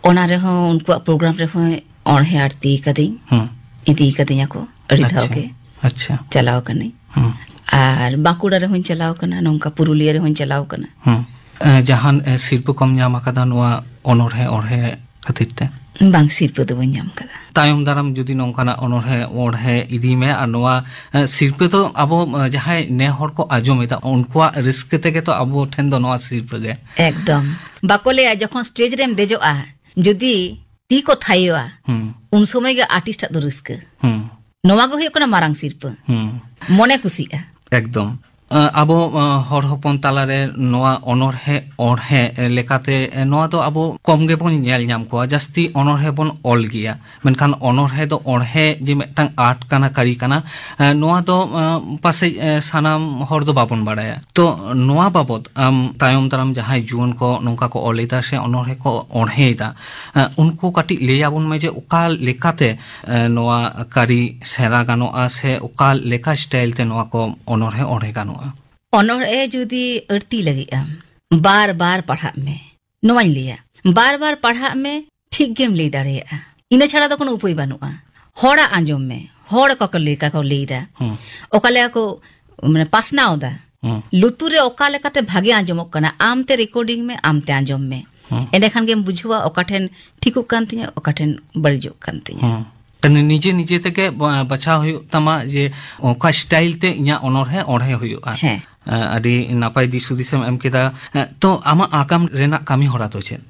ᱚᱱᱟ ᱨᱮᱦᱚᱸ ᱩᱱᱠᱩᱣᱟᱜ program ᱨᱮᱦᱚᱸ ᱚᱬᱦᱮ ᱟᱬᱛᱤ ᱠᱟᱹᱫᱟᱹᱧ, ᱦᱩᱸ᱾ ᱤᱫᱤ ᱠᱟᱹᱫᱤᱧᱟ ᱠᱚ ᱟᱹᱰᱤ ᱫᱷᱟᱣ ᱟᱪᱪᱷᱟ, ᱜᱮ᱾ ᱟᱪᱪᱷᱟ᱾ ᱪᱟᱞᱟᱣ ᱠᱟᱹᱱᱟᱹᱧ᱾ ᱦᱩᱸ᱾ ᱟᱨ ᱵᱟᱸᱠᱩᱲᱟ ᱨᱮᱦᱚᱸᱧ ᱪᱟᱞᱟᱣ ᱠᱟᱱᱟ, ᱱᱚᱝᱠᱟ ᱯᱩᱨᱩᱞᱤᱭᱟᱹ ᱨᱮᱦᱚᱸᱧ ᱪᱟᱞᱟᱣ ᱠᱟᱱᱟ᱾ ᱦᱩᱸ᱾ ᱮ, ᱡᱟᱦᱟᱱ, ᱮ, ᱥᱤᱨᱯᱟᱹ ᱠᱚᱢ ᱧᱟᱢ ᱟᱠᱟᱫᱟ ᱱᱚᱣᱟ ᱚᱱᱚᱬᱦᱮ ᱚᱬᱦᱮ ᱠᱷᱟᱹᱛᱤᱨ ᱛᱮ? ᱵᱟᱝ, ᱥᱤᱨᱯᱟᱹ ᱫᱚ ᱵᱟᱹᱧ ᱧᱟᱢ ᱟᱠᱟᱫᱟ᱾ ᱛᱟᱭᱚᱢ ᱫᱟᱨᱟᱢ ᱡᱩᱫᱤ ᱱᱚᱝᱠᱟᱱᱟᱜ ᱚᱱᱚᱬᱦᱮ ᱚᱬᱦᱮ ᱤᱫᱤᱭ ᱢᱮ, ᱟᱨ ᱱᱚᱣᱟ, ᱮ, ᱥᱤᱨᱯᱟᱹ ᱫᱚ ᱟᱵᱚ, ᱮ, ᱡᱟᱦᱟᱸᱭ ᱱᱮ ᱦᱚᱲ ᱠᱚ ᱟᱸᱡᱚᱢ ᱮᱫᱟ, ᱩᱱᱠᱩᱣᱟᱜ ᱨᱟᱹᱥᱠᱟᱹ ᱛᱮᱜᱮ ᱛᱚ ᱟᱵᱚ ᱴᱷᱮᱱ ᱫᱚ ᱱᱚᱣᱟ ᱥᱤᱨᱯᱟᱹ ᱜᱮ᱾ ᱮᱠᱫᱚᱢ᱾ ᱵᱟᱠᱚ ᱞᱟᱹᱭᱟ, ᱡᱚᱠᱷᱚᱱ stage ᱨᱮᱢ ᱫᱮᱡᱚᱜᱼᱟ, ᱡᱩᱫᱤ ᱛᱤ ᱠᱚ ᱛᱷᱟᱭᱚᱼᱟ, ᱦᱩᱸ᱾ ᱩᱱ ᱥᱚᱢᱚᱭ ᱜᱮ artist ᱟᱜ ᱫᱚ ᱨᱟᱹᱥᱠᱟᱹ᱾ ᱦᱩᱸ᱾ ᱱᱚᱣᱟ ᱜᱮ ᱦᱩᱭᱩᱜ ᱠᱟᱱᱟ ᱢᱟᱨᱟᱝ ᱥᱤᱨᱯᱟᱹ᱾ ᱦᱩᱸ᱾ ᱢᱚᱱᱮ ᱠᱩᱥᱤᱜᱼᱟ᱾ ᱮᱠᱫᱚᱢ᱾ ᱟᱵᱚ ᱦᱚᱲ ᱦᱚᱯᱚᱱ ᱛᱟᱞᱟᱨᱮ ᱱᱚᱣᱟ ᱚᱱᱚᱬᱦᱮ ᱚᱬᱦᱮ ᱞᱮᱠᱟᱛᱮ ᱱᱚᱣᱟ ᱫᱚ ᱟᱵᱚ ᱠᱚᱢ ᱜᱮᱵᱚᱱ ᱧᱮᱞ ᱧᱟᱢ ᱠᱚᱣᱟ᱾ ᱡᱟᱹᱥᱛᱤ ᱚᱱᱚᱬᱦᱮ ᱵᱚᱱ ᱚᱞ ᱜᱮᱭᱟ, ᱢᱮᱱᱠᱷᱟᱱ ᱚᱱᱚᱬᱦᱮ ᱫᱚ ᱚᱬᱦᱮ ᱡᱮ ᱢᱤᱫᱴᱟᱝ ᱟᱨᱴ ᱠᱟᱱᱟ, ᱠᱟᱹᱨᱤ ᱠᱟᱱᱟ, ᱱᱚᱣᱟ ᱫᱚ ᱯᱟᱥᱮᱡ ᱥᱟᱱᱟᱢ ᱦᱚᱲ ᱫᱚ ᱵᱟᱵᱚᱱ ᱵᱟᱲᱟᱭᱟ᱾ ᱛᱚ ᱱᱚᱣᱟ ᱵᱟᱵᱚᱛ ᱟᱢ ᱛᱟᱭᱚᱢ ᱫᱟᱨᱟᱢ ᱡᱟᱦᱟᱸᱭ ᱡᱩᱣᱟᱹᱱ ᱠᱚ ᱱᱚᱝᱠᱟ ᱠᱚ ᱚᱞ ᱮᱫᱟ ᱥᱮ ᱚᱱᱚᱬᱦᱮ ᱠᱚ ᱚᱬᱦᱮᱭᱮᱫᱟ, ᱩᱱᱠᱩ ᱠᱟᱹᱴᱤᱡ ᱞᱟᱹᱭ ᱟᱵᱚᱱ ᱢᱮ ᱡᱮ ᱚᱠᱟ ᱞᱮᱠᱟᱛᱮ ᱱᱚᱣᱟ ᱠᱟᱹᱨᱤ ᱥᱮᱬᱟ ᱜᱟᱱᱚᱜᱼᱟ ᱥᱮ ᱚᱠᱟ ᱞᱮᱠᱟ ᱥᱴᱟᱭᱤᱞ ᱛᱮ ᱱᱚᱣᱟ ᱠᱚ ᱚᱱᱚᱬᱦᱮ ᱚᱬᱦᱮ ᱜᱟᱱᱚᱜᱼᱟ? ᱚᱱᱚᱬᱦᱮ ᱡᱩᱫᱤ ᱟᱹᱲᱛᱤ ᱞᱟᱹᱜᱤᱫ ᱟᱢ, ᱵᱟᱨ ᱵᱟᱨ ᱯᱟᱲᱦᱟᱜ ᱢᱮ, ᱱᱚᱣᱟᱧ ᱞᱟᱹᱭᱟ, ᱵᱟᱨ ᱵᱟᱨ ᱯᱟᱲᱦᱟᱜ ᱢᱮ, ᱴᱷᱤᱠ ᱜᱮᱢ ᱞᱟᱹᱭ ᱫᱟᱲᱮᱭᱟᱜᱼᱟ᱾ ᱤᱱᱟᱹ ᱪᱷᱟᱲᱟ ᱫᱚ ᱠᱳᱱᱳ ᱩᱯᱟᱹᱭ ᱵᱟᱹᱱᱩᱜᱼᱟ᱾ ᱦᱚᱲᱟᱜ ᱟᱸᱡᱚᱢ ᱢᱮ, ᱦᱚᱲ ᱚᱠᱟ ᱠᱚ ᱞᱮᱠᱟ ᱠᱚ ᱞᱟᱹᱭ ᱮᱫᱟ, ᱦᱩᱸ᱾ ᱚᱠᱟ ᱞᱮᱠᱟ ᱠᱚ, ᱢᱟᱱᱮ, ᱯᱟᱥᱱᱟᱣ ᱮᱫᱟ, ᱦᱩᱸ᱾ ᱞᱩᱛᱩᱨ ᱨᱮ ᱚᱠᱟ ᱞᱮᱠᱟᱛᱮ ᱵᱷᱟᱜᱮ ᱟᱸᱡᱚᱢᱚᱜ ᱠᱟᱱᱟ, ᱟᱢ ᱛᱮ ᱨᱮᱠᱚᱨᱰᱤᱝ ᱢᱮ, ᱟᱢ ᱛᱮ ᱟᱸᱡᱚᱢ ᱢᱮ᱾ ᱦᱩᱸ᱾ ᱮᱸᱰᱮᱠᱷᱟᱱ ᱜᱮᱢ ᱵᱩᱡᱷᱟᱹᱣᱟ ᱚᱠᱟ ᱴᱷᱮᱱ ᱴᱷᱤᱠᱚᱜ ᱠᱟᱱ ᱛᱤᱧᱟᱹ, ᱚᱠᱟ ᱴᱷᱮᱱ ᱵᱟᱹᱲᱤᱡᱚᱜ ᱠᱟᱱ ᱛᱤᱧᱟᱹ᱾ ᱦᱩᱸ᱾ ᱛᱟᱦᱞᱮ ᱱᱤᱡᱮ ᱱᱤᱡᱮ ᱛᱮᱜᱮ ᱵᱟ-, ᱵᱟᱪᱷᱟᱣ ᱦᱩᱭᱩᱜ ᱛᱟᱢᱟ ᱡᱮ ᱚᱠᱟ ᱥᱴᱟᱭᱤᱞ ᱛᱮ ᱤᱧᱟᱹᱜ ᱚᱱᱚᱬᱦᱮ ᱚᱬᱦᱮ ᱦᱩᱭᱩᱜᱼᱟ᱾ ᱦᱮᱸ᱾ ᱟᱹᱰᱤ ᱱᱟᱯᱟᱭ ᱫᱤᱥ ᱦᱩᱫᱤᱥᱮᱢ ᱮᱢ ᱠᱮᱫᱟ᱾ ᱛᱚ ᱟᱢᱟᱜ ᱟᱜᱟᱢ ᱨᱮᱱᱟᱜ ᱠᱟᱹᱢᱤ ᱦᱚᱨᱟ ᱫᱚ ᱪᱮᱫ?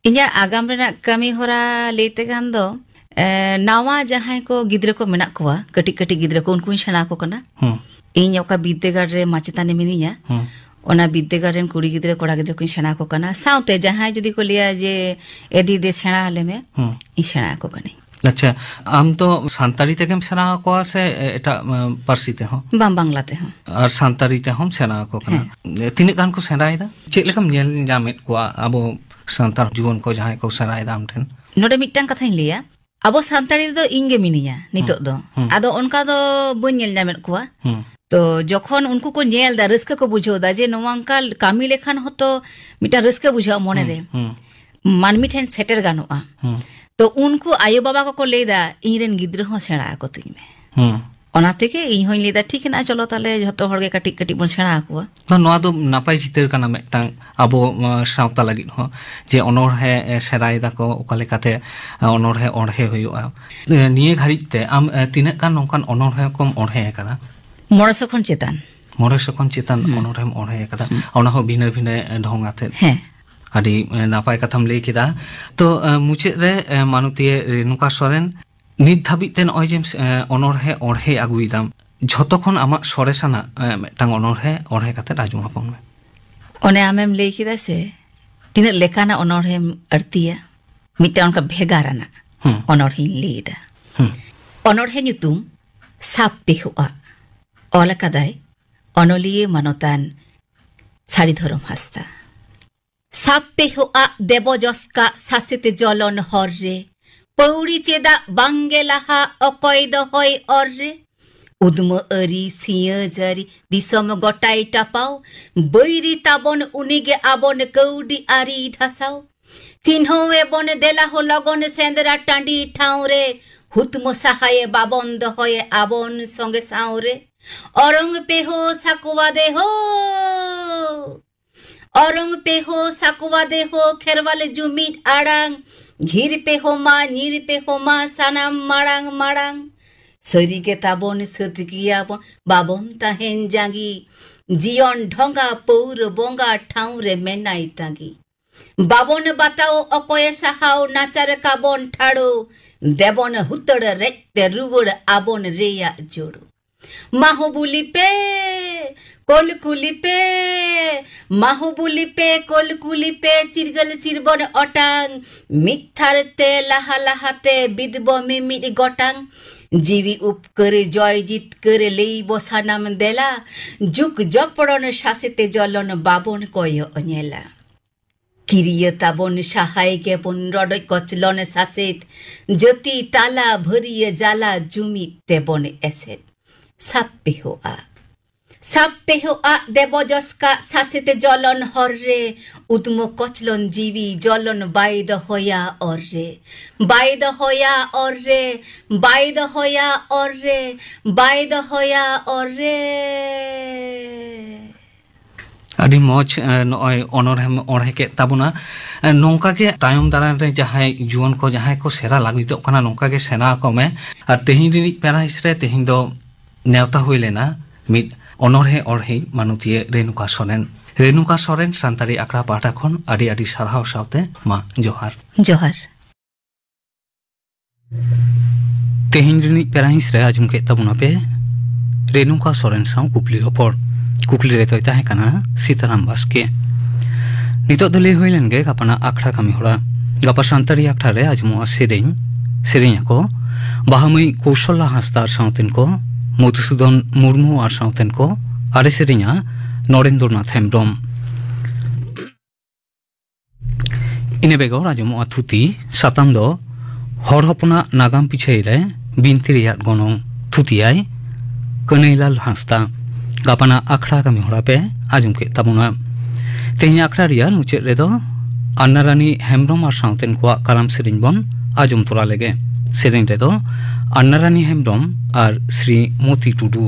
ᱤᱧᱟᱹᱜ ᱟᱜᱟᱢ ᱨᱮᱱᱟᱜ ᱠᱟᱹᱢᱤ ᱦᱚᱨᱟ ᱞᱟᱹᱭ ᱛᱮᱠᱷᱟᱱ ᱫᱚ, ᱮ, ᱱᱟᱣᱟ ᱡᱟᱦᱟᱸᱭ ᱠᱚ ᱜᱤᱫᱽᱨᱟᱹ ᱠᱚ ᱢᱮᱱᱟᱜ ᱠᱚᱣᱟ, ᱠᱟᱹᱴᱤᱡ ᱠᱟᱹᱴᱤᱡ ᱜᱤᱫᱽᱨᱟᱹ ᱠᱚ, ᱩᱱᱠᱩᱧ ᱥᱮᱬᱟ ᱟᱠᱚ ᱠᱟᱱᱟ᱾ ᱦᱩᱸ᱾ ᱤᱧ ᱚᱠᱟ ᱵᱤᱨᱫᱟᱹᱜᱟᱲ ᱨᱮ ᱢᱟᱪᱮᱛᱟᱱᱤ ᱢᱤᱱᱟᱹᱧᱟ, ᱦᱩᱸ᱾ ᱚᱱᱟ ᱵᱤᱨᱫᱟᱹᱜᱟᱲ ᱨᱮᱱ ᱠᱩᱲᱤ ᱜᱤᱫᱽᱨᱟᱹ, ᱠᱚᱲᱟ ᱜᱤᱫᱽᱨᱟᱹ ᱠᱚᱧ ᱥᱮᱬᱟ ᱟᱠᱚ ᱠᱟᱱᱟ᱾ ᱥᱟᱶᱛᱮ ᱡᱟᱦᱟᱸᱭ ᱡᱩᱫᱤ ᱠᱚ ᱞᱟᱹᱭᱟ ᱡᱮ, "ᱮ ᱫᱤ, ᱫᱮ ᱥᱮᱬᱟ ᱟᱞᱮ ᱢᱮ", ᱦᱩᱸ᱾ ᱤᱧ ᱥᱮᱬᱟ ᱟᱠᱚ ᱠᱟᱹᱱᱟᱹᱧ᱾ ᱟᱪᱪᱷᱟ, ᱟᱢ ᱫᱚ ᱥᱟᱱᱛᱟᱲᱤ ᱛᱮᱜᱮᱢ ᱥᱮᱬᱟ ᱟᱠᱚᱣᱟ ᱥᱮ ᱮᱴᱟᱜ, ᱮ, ᱯᱟᱹᱨᱥᱤ ᱛᱮᱦᱚᱸ? ᱵᱟᱝ, ᱵᱟᱝᱞᱟ ᱛᱮᱦᱚᱸ᱾ ᱟᱨ ᱥᱟᱱᱛᱟᱲᱤ ᱛᱮᱦᱚᱸᱢ ᱥᱮᱬᱟ ᱟᱠᱚ ᱠᱟᱱᱟ᱾ ᱦᱮᱸ᱾ ᱛᱤᱱᱟᱹᱜ ᱜᱟᱱ ᱠᱚ ᱥᱮᱬᱟᱭᱮᱫᱟ? ᱪᱮᱫ ᱞᱮᱠᱟᱢ ᱧᱮᱞ ᱧᱟᱢᱮᱫ ᱠᱚᱣᱟ ᱟᱵᱚ ᱥᱟᱱᱛᱟᱲ ᱡᱩᱣᱟᱹᱱ ᱠᱚ ᱡᱟᱦᱟᱸᱭ ᱠᱚ ᱥᱮᱬᱟᱭᱮᱫᱟ ᱟᱢ ᱴᱷᱮᱱ? ᱱᱚᱰᱮ ᱢᱤᱫᱴᱟᱝ ᱠᱟᱛᱷᱟᱧ ᱞᱟᱹᱭᱟ, ᱟᱵᱚ ᱥᱟᱱᱛᱟᱲᱤ ᱨᱮᱫᱚ ᱤᱧ ᱜᱮ ᱢᱤᱱᱟᱹᱧᱟ ᱱᱤᱛᱚᱜ ᱫᱚ᱾ ᱦᱩᱸ᱾ ᱟᱫᱚ ᱚᱱᱠᱟ ᱫᱚ ᱵᱟᱹᱧ ᱧᱮᱞ ᱧᱟᱢᱮᱫ ᱠᱚᱣᱟ᱾ ᱦᱩᱸ᱾ ᱛᱚ ᱡᱚᱠᱷᱚᱱ ᱩᱱᱠᱩ ᱠᱚ ᱧᱮᱞ ᱫᱟ, ᱨᱟᱹᱥᱠᱟᱹ ᱠᱚ ᱵᱩᱡᱷᱟᱹᱣ ᱫᱟ ᱡᱮ ᱱᱚᱣᱟ ᱚᱱᱠᱟ ᱠᱟᱹᱢᱤ ᱞᱮᱠᱷᱟᱱ ᱦᱚᱸᱛᱚ ᱢᱤᱫᱴᱟᱝ ᱨᱟᱹᱥᱠᱟᱹ ᱵᱩᱡᱷᱟᱹᱜᱼᱟ ᱢᱚᱱᱮᱨᱮ᱾ ᱦᱩᱸ, ᱦᱩᱸ᱾ ᱢᱟᱹᱱᱢᱤ ᱴᱷᱮᱱ ᱥᱮᱴᱮᱨ ᱜᱟᱱᱚᱜᱼᱟ᱾ ᱦᱩᱸ᱾ ᱛᱚ ᱩᱱᱠᱩ ᱟᱭᱳ ᱵᱟᱵᱟ ᱠᱚᱠᱚ ᱞᱟᱹᱭ ᱫᱟ, "ᱤᱧ ᱨᱮᱱ ᱜᱤᱫᱽᱨᱟᱹ ᱦᱚᱸ ᱥᱮᱬᱟ ᱟᱠᱚ ᱛᱤᱧ ᱢᱮ᱾" ᱦᱩᱸ᱾ ᱚᱱᱟ ᱛᱮᱜᱮ ᱤᱧ ᱦᱚᱸᱧ ᱞᱟᱹᱭ ᱫᱟ, "ᱴᱷᱤᱠ ᱦᱮᱱᱟᱜᱼᱟ, ᱪᱚᱞᱚ ᱛᱟᱦᱞᱮ ᱡᱷᱚᱛᱚ ᱦᱚᱲ ᱜᱮ ᱠᱟᱹᱴᱤᱡ ᱠᱟᱹᱴᱤᱡ ᱵᱚᱱ ᱥᱮᱬᱟ ᱟᱠᱚᱣᱟ᱾" ᱛᱚ ᱱᱚᱣᱟ ᱫᱚ ᱱᱟᱯᱟᱭ ᱪᱤᱛᱟᱹᱨ ᱠᱟᱱᱟ ᱢᱤᱫᱴᱟᱝ ᱟᱵᱚ, ᱟᱸ, ᱥᱟᱶᱛᱟ ᱞᱟᱹᱜᱤᱫ ᱦᱚᱸ, ᱡᱮ ᱚᱱᱚᱬᱦᱮ, ᱮ, ᱥᱮᱬᱟᱭ ᱫᱟᱠᱚ, ᱚᱠᱟ ᱞᱮᱠᱟᱛᱮ, ᱟᱸ, ᱚᱱᱚᱬᱦᱮ ᱚᱬᱦᱮ ᱦᱩᱭᱩᱜᱼᱟ᱾ ᱮ, ᱱᱤᱭᱟᱹ ᱜᱷᱟᱹᱲᱤᱡ ᱛᱮ ᱟᱢ, ᱮ, ᱛᱤᱱᱟᱹᱜ ᱜᱟᱱ ᱱᱚᱝᱠᱟᱱ ᱚᱱᱚᱬᱦᱮ ᱠᱚᱢ ᱚᱬᱦᱮ ᱟᱠᱟᱫᱟ? ᱢᱚᱬᱮ ᱥᱚ ᱠᱷᱚᱱ ᱪᱮᱛᱟᱱ᱾ ᱢᱚᱬᱮ ᱥᱚ ᱠᱷᱚᱱ ᱪᱮᱛᱟᱱ ᱦᱩᱸ᱾ ᱚᱱᱚᱬᱦᱮᱢ ᱚᱬᱦᱮ ᱟᱠᱟᱫᱟ᱾ ᱦᱩᱸ᱾ ᱚᱱᱟ ᱦᱚᱸ ᱵᱷᱤᱱᱟᱹ ᱵᱷᱤᱱᱟᱹ, ᱮ, ᱰᱷᱚᱝ ᱟᱛᱮᱫ᱾ ᱦᱮᱸ᱾ ᱟᱹᱰᱤ, ᱮ, ᱱᱟᱯᱟᱭ ᱠᱟᱛᱷᱟᱢ ᱞᱟᱹᱭ ᱠᱮᱫᱟ᱾ ᱛᱚ, ᱮ, ᱢᱩᱪᱟᱹᱫ ᱨᱮ, ᱮ, ᱢᱟᱱᱚᱛᱤᱭᱟᱹ ᱨᱮᱱᱩᱠᱟ ᱥᱚᱨᱮᱱ, ᱱᱤᱛ ᱫᱷᱟᱹᱵᱤᱡ ᱛᱮ ᱱᱚᱜᱼᱚᱭ ᱡᱮᱢ, ᱮ, ᱚᱱᱚᱬᱦᱮ ᱚᱬᱦᱮ ᱟᱹᱜᱩᱭᱮᱫᱟᱢ, ᱡᱷᱚᱛᱚ ᱠᱷᱚᱱ ᱟᱢᱟᱜ ᱥᱚᱨᱮᱥᱟᱱᱟᱜ ᱢᱤᱫᱴᱟᱝ ᱚᱱᱚᱬᱦᱮ ᱚᱬᱦᱮ ᱠᱟᱛᱮ ᱟᱸᱡᱚᱢ ᱟᱵᱚᱱ ᱢᱮ᱾ ᱚᱱᱮ ᱟᱢᱮᱢ ᱞᱟᱹᱭ ᱠᱮᱫᱟ ᱥᱮ, ᱛᱤᱱᱟᱹᱜ ᱞᱮᱠᱟᱱᱟᱜ ᱚᱱᱚᱬᱦᱮᱢ ᱟᱹᱲᱛᱤᱭᱟ, ᱢᱤᱫᱴᱟᱝ ᱚᱱᱠᱟ ᱵᱷᱮᱜᱟᱨ ᱟᱱᱟᱜ ᱦᱩᱸ᱾ ᱚᱱᱚᱬᱦᱮᱧ ᱞᱟᱹᱭ ᱮᱫᱟ᱾ ᱦᱩᱸ᱾ ᱚᱱᱚᱬᱦᱮ ᱧᱩᱛᱩᱢ ᱥᱟᱵ ᱯᱮᱦᱚᱜᱼᱟ᱾ ᱚᱞ ᱟᱠᱟᱫᱟᱭ ᱚᱱᱚᱞᱤᱭᱟᱹ ᱢᱟᱱᱚᱛᱟᱱ ᱥᱟᱹᱲᱤ ᱫᱷᱚᱨᱚᱢ ᱦᱟᱸᱥᱫᱟ᱾ ᱥᱟᱵ ᱯᱮᱦᱚᱜᱼᱟ ᱫᱮᱵᱚ ᱡᱚᱥᱠᱟ ᱥᱟᱥᱮᱛ ᱡᱚᱞᱚᱱ ᱦᱚᱨ ᱨᱮ, ᱯᱟᱹᱣᱲᱤ ᱪᱮᱫᱟᱜ ᱵᱟᱝᱜᱮ ᱞᱟᱦᱟ ᱚᱠᱚᱭ ᱫᱚᱦᱚᱭ ᱚᱨ ᱨᱮ? ᱩᱫᱽᱢᱟᱹ ᱟᱹᱨᱤ ᱥᱤᱭᱟᱹ ᱡᱟᱹᱨᱤ ᱫᱤᱥᱚᱢ ᱜᱚᱴᱟᱭ ᱴᱟᱯᱟᱣ, ᱵᱟᱹᱭᱨᱤ ᱛᱟᱵᱚᱱ ᱩᱱᱤᱜᱮ ᱟᱵᱚᱱ ᱠᱟᱹᱣᱰᱤ ᱟᱹᱨᱤ ᱫᱷᱟᱥᱟᱣ᱾ ᱪᱤᱱᱦᱟᱹᱣ ᱮᱵᱚᱱ ᱫᱮᱞᱟ ᱦᱚ ᱞᱚᱜᱚᱱ ᱥᱮᱸᱫᱽᱨᱟ ᱴᱟᱺᱰᱤ ᱴᱷᱟᱶ ᱨᱮ, ᱦᱩᱛᱢᱚ ᱥᱟᱦᱟᱭᱮ ᱵᱟᱵᱚᱱ ᱫᱚᱦᱚᱭᱮ ᱟᱵᱚᱱ ᱥᱚᱸᱜᱮ ᱥᱟᱶ ᱨᱮ᱾ ᱚᱨᱚᱝ ᱯᱮ ᱦᱳ ᱥᱟᱠᱣᱟ ᱫᱮ ᱦᱳ, ᱚᱨᱚᱝ ᱯᱮ ᱦᱳ ᱥᱟᱠᱣᱟ ᱫᱮ ᱦᱳ, ᱠᱷᱮᱨᱣᱟᱞ ᱡᱩᱢᱤᱫ ᱟᱲᱟᱝ, ᱜᱷᱤᱨ ᱯᱮ ᱦᱳ ᱢᱟ, ᱧᱤᱨ ᱯᱮ ᱦᱳ ᱢᱟ, ᱥᱟᱱᱟᱢ ᱢᱟᱲᱟᱝ ᱢᱟᱲᱟᱝ᱾ ᱥᱟᱹᱨᱤ ᱜᱮ ᱛᱟᱵᱚᱱ ᱥᱟᱹᱛ ᱜᱮᱭᱟᱵᱚᱱ, ᱵᱟᱵᱚᱱ ᱛᱟᱦᱮᱱ ᱡᱟᱸᱜᱤ᱾ ᱡᱤᱭᱚᱱ ᱰᱷᱚᱸᱜᱟ ᱯᱟᱹᱣᱨᱟᱹ ᱵᱚᱸᱜᱟ ᱴᱷᱟᱶ ᱨᱮ ᱢᱮᱱᱟᱭ ᱛᱟᱸᱜᱤ᱾ ᱵᱟᱵᱚᱱ ᱵᱟᱛᱟᱣ ᱚᱠᱚᱭᱮ ᱥᱟᱦᱟᱣ, ᱱᱟᱪᱟᱨ ᱠᱟᱵᱚᱱ ᱴᱷᱟᱲᱚ, ᱫᱮᱵᱚᱱ ᱦᱩᱛᱟᱹᱲ ᱨᱮᱡ ᱛᱮ ᱨᱩᱣᱟᱹᱲ ᱟᱵᱚᱱ ᱨᱮᱭᱟᱜ ᱡᱳᱲᱳ᱾ ᱢᱟᱦᱩᱵᱩᱞᱤ ᱯᱮ, ᱠᱚᱞᱠᱩᱞᱤ ᱯᱮ, ᱢᱟᱦᱩᱵᱩᱞᱤ ᱯᱮ, ᱠᱚᱞᱠᱩᱞᱤ ᱯᱮ, ᱪᱤᱨᱜᱟᱹᱞ ᱪᱤᱨᱵᱚᱱ ᱚᱴᱟᱝ, ᱢᱤᱫ ᱛᱷᱟᱨ ᱛᱮ ᱞᱟᱦᱟ ᱞᱟᱦᱟ ᱛᱮ ᱵᱤᱫ ᱵᱚ ᱢᱤᱢᱤᱫ ᱜᱚᱴᱟᱝ᱾ ᱡᱤᱣᱤ ᱩᱯᱠᱟᱹᱨ ᱡᱚᱭ ᱡᱤᱛᱠᱟᱹᱨ ᱞᱟᱹᱭ ᱵᱚ ᱥᱟᱱᱟᱢ ᱫᱮᱞᱟ, ᱡᱩᱜᱽ ᱡᱚᱯᱲᱚᱱ ᱥᱟᱥᱮᱛ ᱡᱚᱞᱚᱱ ᱵᱟᱵᱚᱱ ᱠᱚᱭᱚᱜ ᱧᱮᱞᱟ᱾ ᱠᱤᱨᱤᱭᱟᱹ ᱛᱟᱵᱚᱱ ᱥᱟᱦᱟᱭ ᱜᱮᱵᱚᱱ ᱨᱚᱰᱚᱡ ᱠᱚᱪᱞᱚᱱ ᱥᱟᱥᱮᱛ, ᱡᱟᱹᱛᱤ ᱛᱟᱞᱟ ᱵᱷᱟᱹᱨᱤᱭᱟᱹ ᱡᱟᱞᱟ ᱡᱩᱢᱤᱫ ᱛᱮᱵᱚᱱ ᱮᱥᱮᱫ᱾ ᱥᱟᱵ ᱯᱮᱦᱚᱜᱼᱟ, ᱥᱟᱵ ᱯᱮᱦᱚᱜᱼᱟ ᱫᱮᱵᱚ ᱡᱚᱥᱠᱟ ᱥᱟᱥᱮᱛ ᱡᱚᱞᱚᱱ ᱦᱚᱨ ᱨᱮ, ᱩᱫᱢᱚ ᱠᱚᱪᱞᱚᱱ ᱡᱤᱣᱤ ᱡᱚᱞᱚᱱ ᱵᱟᱭ ᱫᱚᱦᱚᱭᱟ ᱚᱨ ᱨᱮ, ᱵᱟᱭ ᱫᱚᱦᱚᱭᱟ ᱚᱨ ᱨᱮ, ᱵᱟᱭ ᱫᱚᱦᱚᱭᱟ ᱚᱨ ᱨᱮ, ᱵᱟᱭ ᱫᱚᱦᱚᱭᱟ ᱚᱨ ᱨᱮ᱾ ᱟᱹᱰᱤ ᱢᱚᱡᱽ, ᱮ, ᱱᱚᱜᱼᱚᱭ ᱚᱱᱚᱬᱦᱮᱢ ᱚᱬᱦᱮ ᱠᱮᱫ ᱛᱟᱵᱚᱱᱟ᱾ ᱮ, ᱱᱚᱝᱠᱟ ᱜᱮ ᱛᱟᱭᱚᱢ ᱫᱟᱨᱟᱢ ᱨᱮ ᱡᱟᱦᱟᱸᱭ ᱡᱩᱣᱟᱹᱱ ᱠᱚ ᱡᱟᱦᱟᱸᱭ ᱠᱚ ᱥᱮᱬᱟ ᱞᱟᱹᱜᱤᱫᱚᱜ ᱠᱟᱱᱟ, ᱱᱚᱝᱠᱟ ᱜᱮ ᱥᱮᱬᱟ ᱟᱠᱚ ᱢᱮ᱾ ᱟᱨ ᱛᱮᱦᱮᱧ ᱨᱤᱱᱤᱡ ᱯᱮᱲᱟ ᱦᱤᱸᱥ ᱨᱮ ᱛᱮᱦᱮᱧ ᱫᱚ ᱱᱮᱣᱛᱟ ᱦᱩᱭ ᱞᱮᱱᱟ ᱢᱤᱫ ᱚᱱᱚᱬᱦᱮ ᱚᱬᱦᱮ ᱢᱟᱱᱚᱛᱤᱭᱟᱹ ᱨᱮᱱᱩᱠᱟ ᱥᱚᱨᱮᱱ᱾ ᱨᱮᱱᱩᱠᱟ ᱥᱚᱨᱮᱱ ᱥᱟᱱᱛᱟᱲᱤ ᱟᱠᱷᱲᱟ ᱯᱟᱦᱴᱟ ᱠᱷᱚᱱ ᱟᱹᱰᱤ ᱟᱹᱰᱤ ᱥᱟᱨᱦᱟᱣ ᱥᱟᱶᱛᱮ ᱢᱟ ᱡᱚᱦᱟᱨ᱾ ᱡᱚᱦᱟᱨ᱾ ᱛᱮᱦᱮᱧ ᱨᱤᱱᱤᱡ ᱯᱮᱲᱟ ᱦᱤᱸᱥ ᱨᱮ ᱟᱸᱡᱚᱢ ᱠᱮᱫ ᱛᱟᱵᱚᱱᱟᱯᱮ ᱨᱮᱱᱩᱠᱟ ᱥᱚᱨᱮᱱ ᱥᱟᱶ ᱠᱩᱠᱞᱤ ᱨᱚᱯᱚᱲ᱾ ᱠᱩᱠᱞᱤ ᱨᱮᱫᱚᱭ ᱛᱟᱦᱮᱸ ᱠᱟᱱᱟ ᱥᱤᱛᱟᱨᱟᱢ ᱵᱟᱥᱠᱮ᱾ ᱱᱤᱛᱚᱜ ᱫᱚ ᱞᱟᱹᱭ ᱦᱩᱭ ᱞᱮᱱ ᱜᱮ ᱜᱟᱯᱟᱱᱟᱜ ᱟᱠᱷᱲᱟ ᱠᱟᱹᱢᱤ ᱦᱚᱨᱟ᱾ ᱜᱟᱯᱟ ᱥᱟᱱᱛᱟᱲᱤ ᱟᱠᱷᱲᱟ ᱨᱮ ᱟᱸᱡᱚᱢᱚᱜᱼᱟ ᱥᱮᱨᱮᱧ, ᱥᱮᱨᱮᱧ ᱟᱠᱚ ᱵᱟᱦᱟ ᱢᱟᱹᱭ ᱠᱳᱥᱚᱞᱟ ᱦᱟᱸᱥᱫᱟ ᱟᱨ ᱥᱟᱶᱛᱮᱱ ᱠᱚ, ᱢᱚᱫᱷᱩᱥᱩᱫᱚᱱ ᱢᱩᱨᱢᱩ ᱟᱨ ᱥᱟᱶᱛᱮᱱ ᱠᱚ, ᱟᱨᱮ ᱥᱮᱨᱮᱧᱟ ᱱᱚᱨᱮᱱᱫᱨᱚᱱᱟᱛᱷ ᱦᱮᱢᱵᱽᱨᱚᱢ᱾ ᱤᱱᱟᱹ ᱵᱮᱜᱚᱨ ᱟᱸᱡᱚᱢᱚᱜᱼᱟ ᱛᱷᱩᱛᱤ, ᱥᱟᱛᱟᱢ ᱫᱚ ᱦᱚᱲ ᱦᱚᱯᱚᱱᱟᱜ ᱱᱟᱜᱟᱢ ᱯᱤᱪᱷᱟᱹᱭ ᱨᱮ ᱵᱤᱱᱛᱤ ᱨᱮᱭᱟᱜ ᱜᱚᱱᱚᱝ, ᱛᱷᱩᱛᱤᱭᱟᱭ ᱠᱟᱹᱱᱟᱹᱭᱞᱟᱞ ᱦᱟᱸᱥᱫᱟ᱾ ᱜᱟᱯᱟᱱᱟᱜ ᱟᱠᱷᱲᱟ ᱠᱟᱹᱢᱤ ᱦᱚᱨᱟ ᱯᱮ ᱟᱸᱡᱚᱢ ᱠᱮᱫ ᱛᱟᱵᱚᱱᱟ᱾ ᱛᱮᱦᱮᱧ ᱟᱠᱷᱲᱟ ᱨᱮᱭᱟᱜ ᱢᱩᱪᱟᱹᱫ ᱨᱮᱫᱚ ᱟᱱᱱᱟᱨᱟᱱᱤ ᱦᱮᱢᱵᱽᱨᱚᱢ ᱟᱨ ᱥᱟᱶᱛᱮᱱ ᱠᱚᱣᱟᱜ ᱠᱟᱨᱟᱢ ᱥᱮᱨᱮᱧ ᱵᱚᱱ ᱟᱸᱡᱚᱢ ᱛᱚᱨᱟ ᱞᱮᱜᱮ᱾ ᱥᱮᱨᱮᱧ ᱨᱮᱫᱚ ᱟᱱᱱᱟᱨᱟᱱᱤ ᱦᱮᱢᱵᱽᱨᱚᱢ ᱟᱨ ᱥᱨᱤ ᱢᱚᱛᱤ ᱴᱩᱰᱩ᱾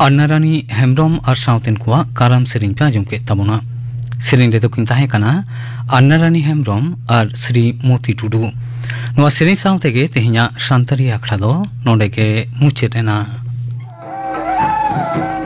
ᱟᱱᱱᱟᱨᱟᱱᱤ ᱦᱮᱢᱵᱽᱨᱚᱢ ᱟᱨ ᱥᱟᱶᱛᱮᱱ ᱠᱚᱣᱟᱜ ᱠᱟᱨᱟᱢ ᱥᱮᱨᱮᱧ ᱯᱮ ᱟᱸᱡᱚᱢ ᱠᱮᱫ ᱛᱟᱵᱚᱱᱟ᱾ ᱥᱮᱨᱮᱧ ᱨᱮᱫᱚ ᱠᱤᱱ ᱛᱟᱦᱮᱸ ᱠᱟᱱᱟ ᱟᱱᱱᱟᱨᱟᱱᱤ ᱦᱮᱢᱵᱽᱨᱚᱢ ᱟᱨ ᱥᱨᱤ ᱢᱚᱛᱤ ᱴᱩᱰᱩ᱾ ᱱᱚᱣᱟ ᱥᱮᱨᱮᱧ ᱥᱟᱶ ᱛᱮᱜᱮ ᱛᱮᱦᱮᱧᱟᱜ ᱥᱟᱱᱛᱟᱲᱤ ᱟᱠᱷᱲᱟ ᱫᱚ ᱱᱚᱰᱮ ᱜᱮ ᱢᱩᱪᱟᱹᱫ ᱮᱱᱟ᱾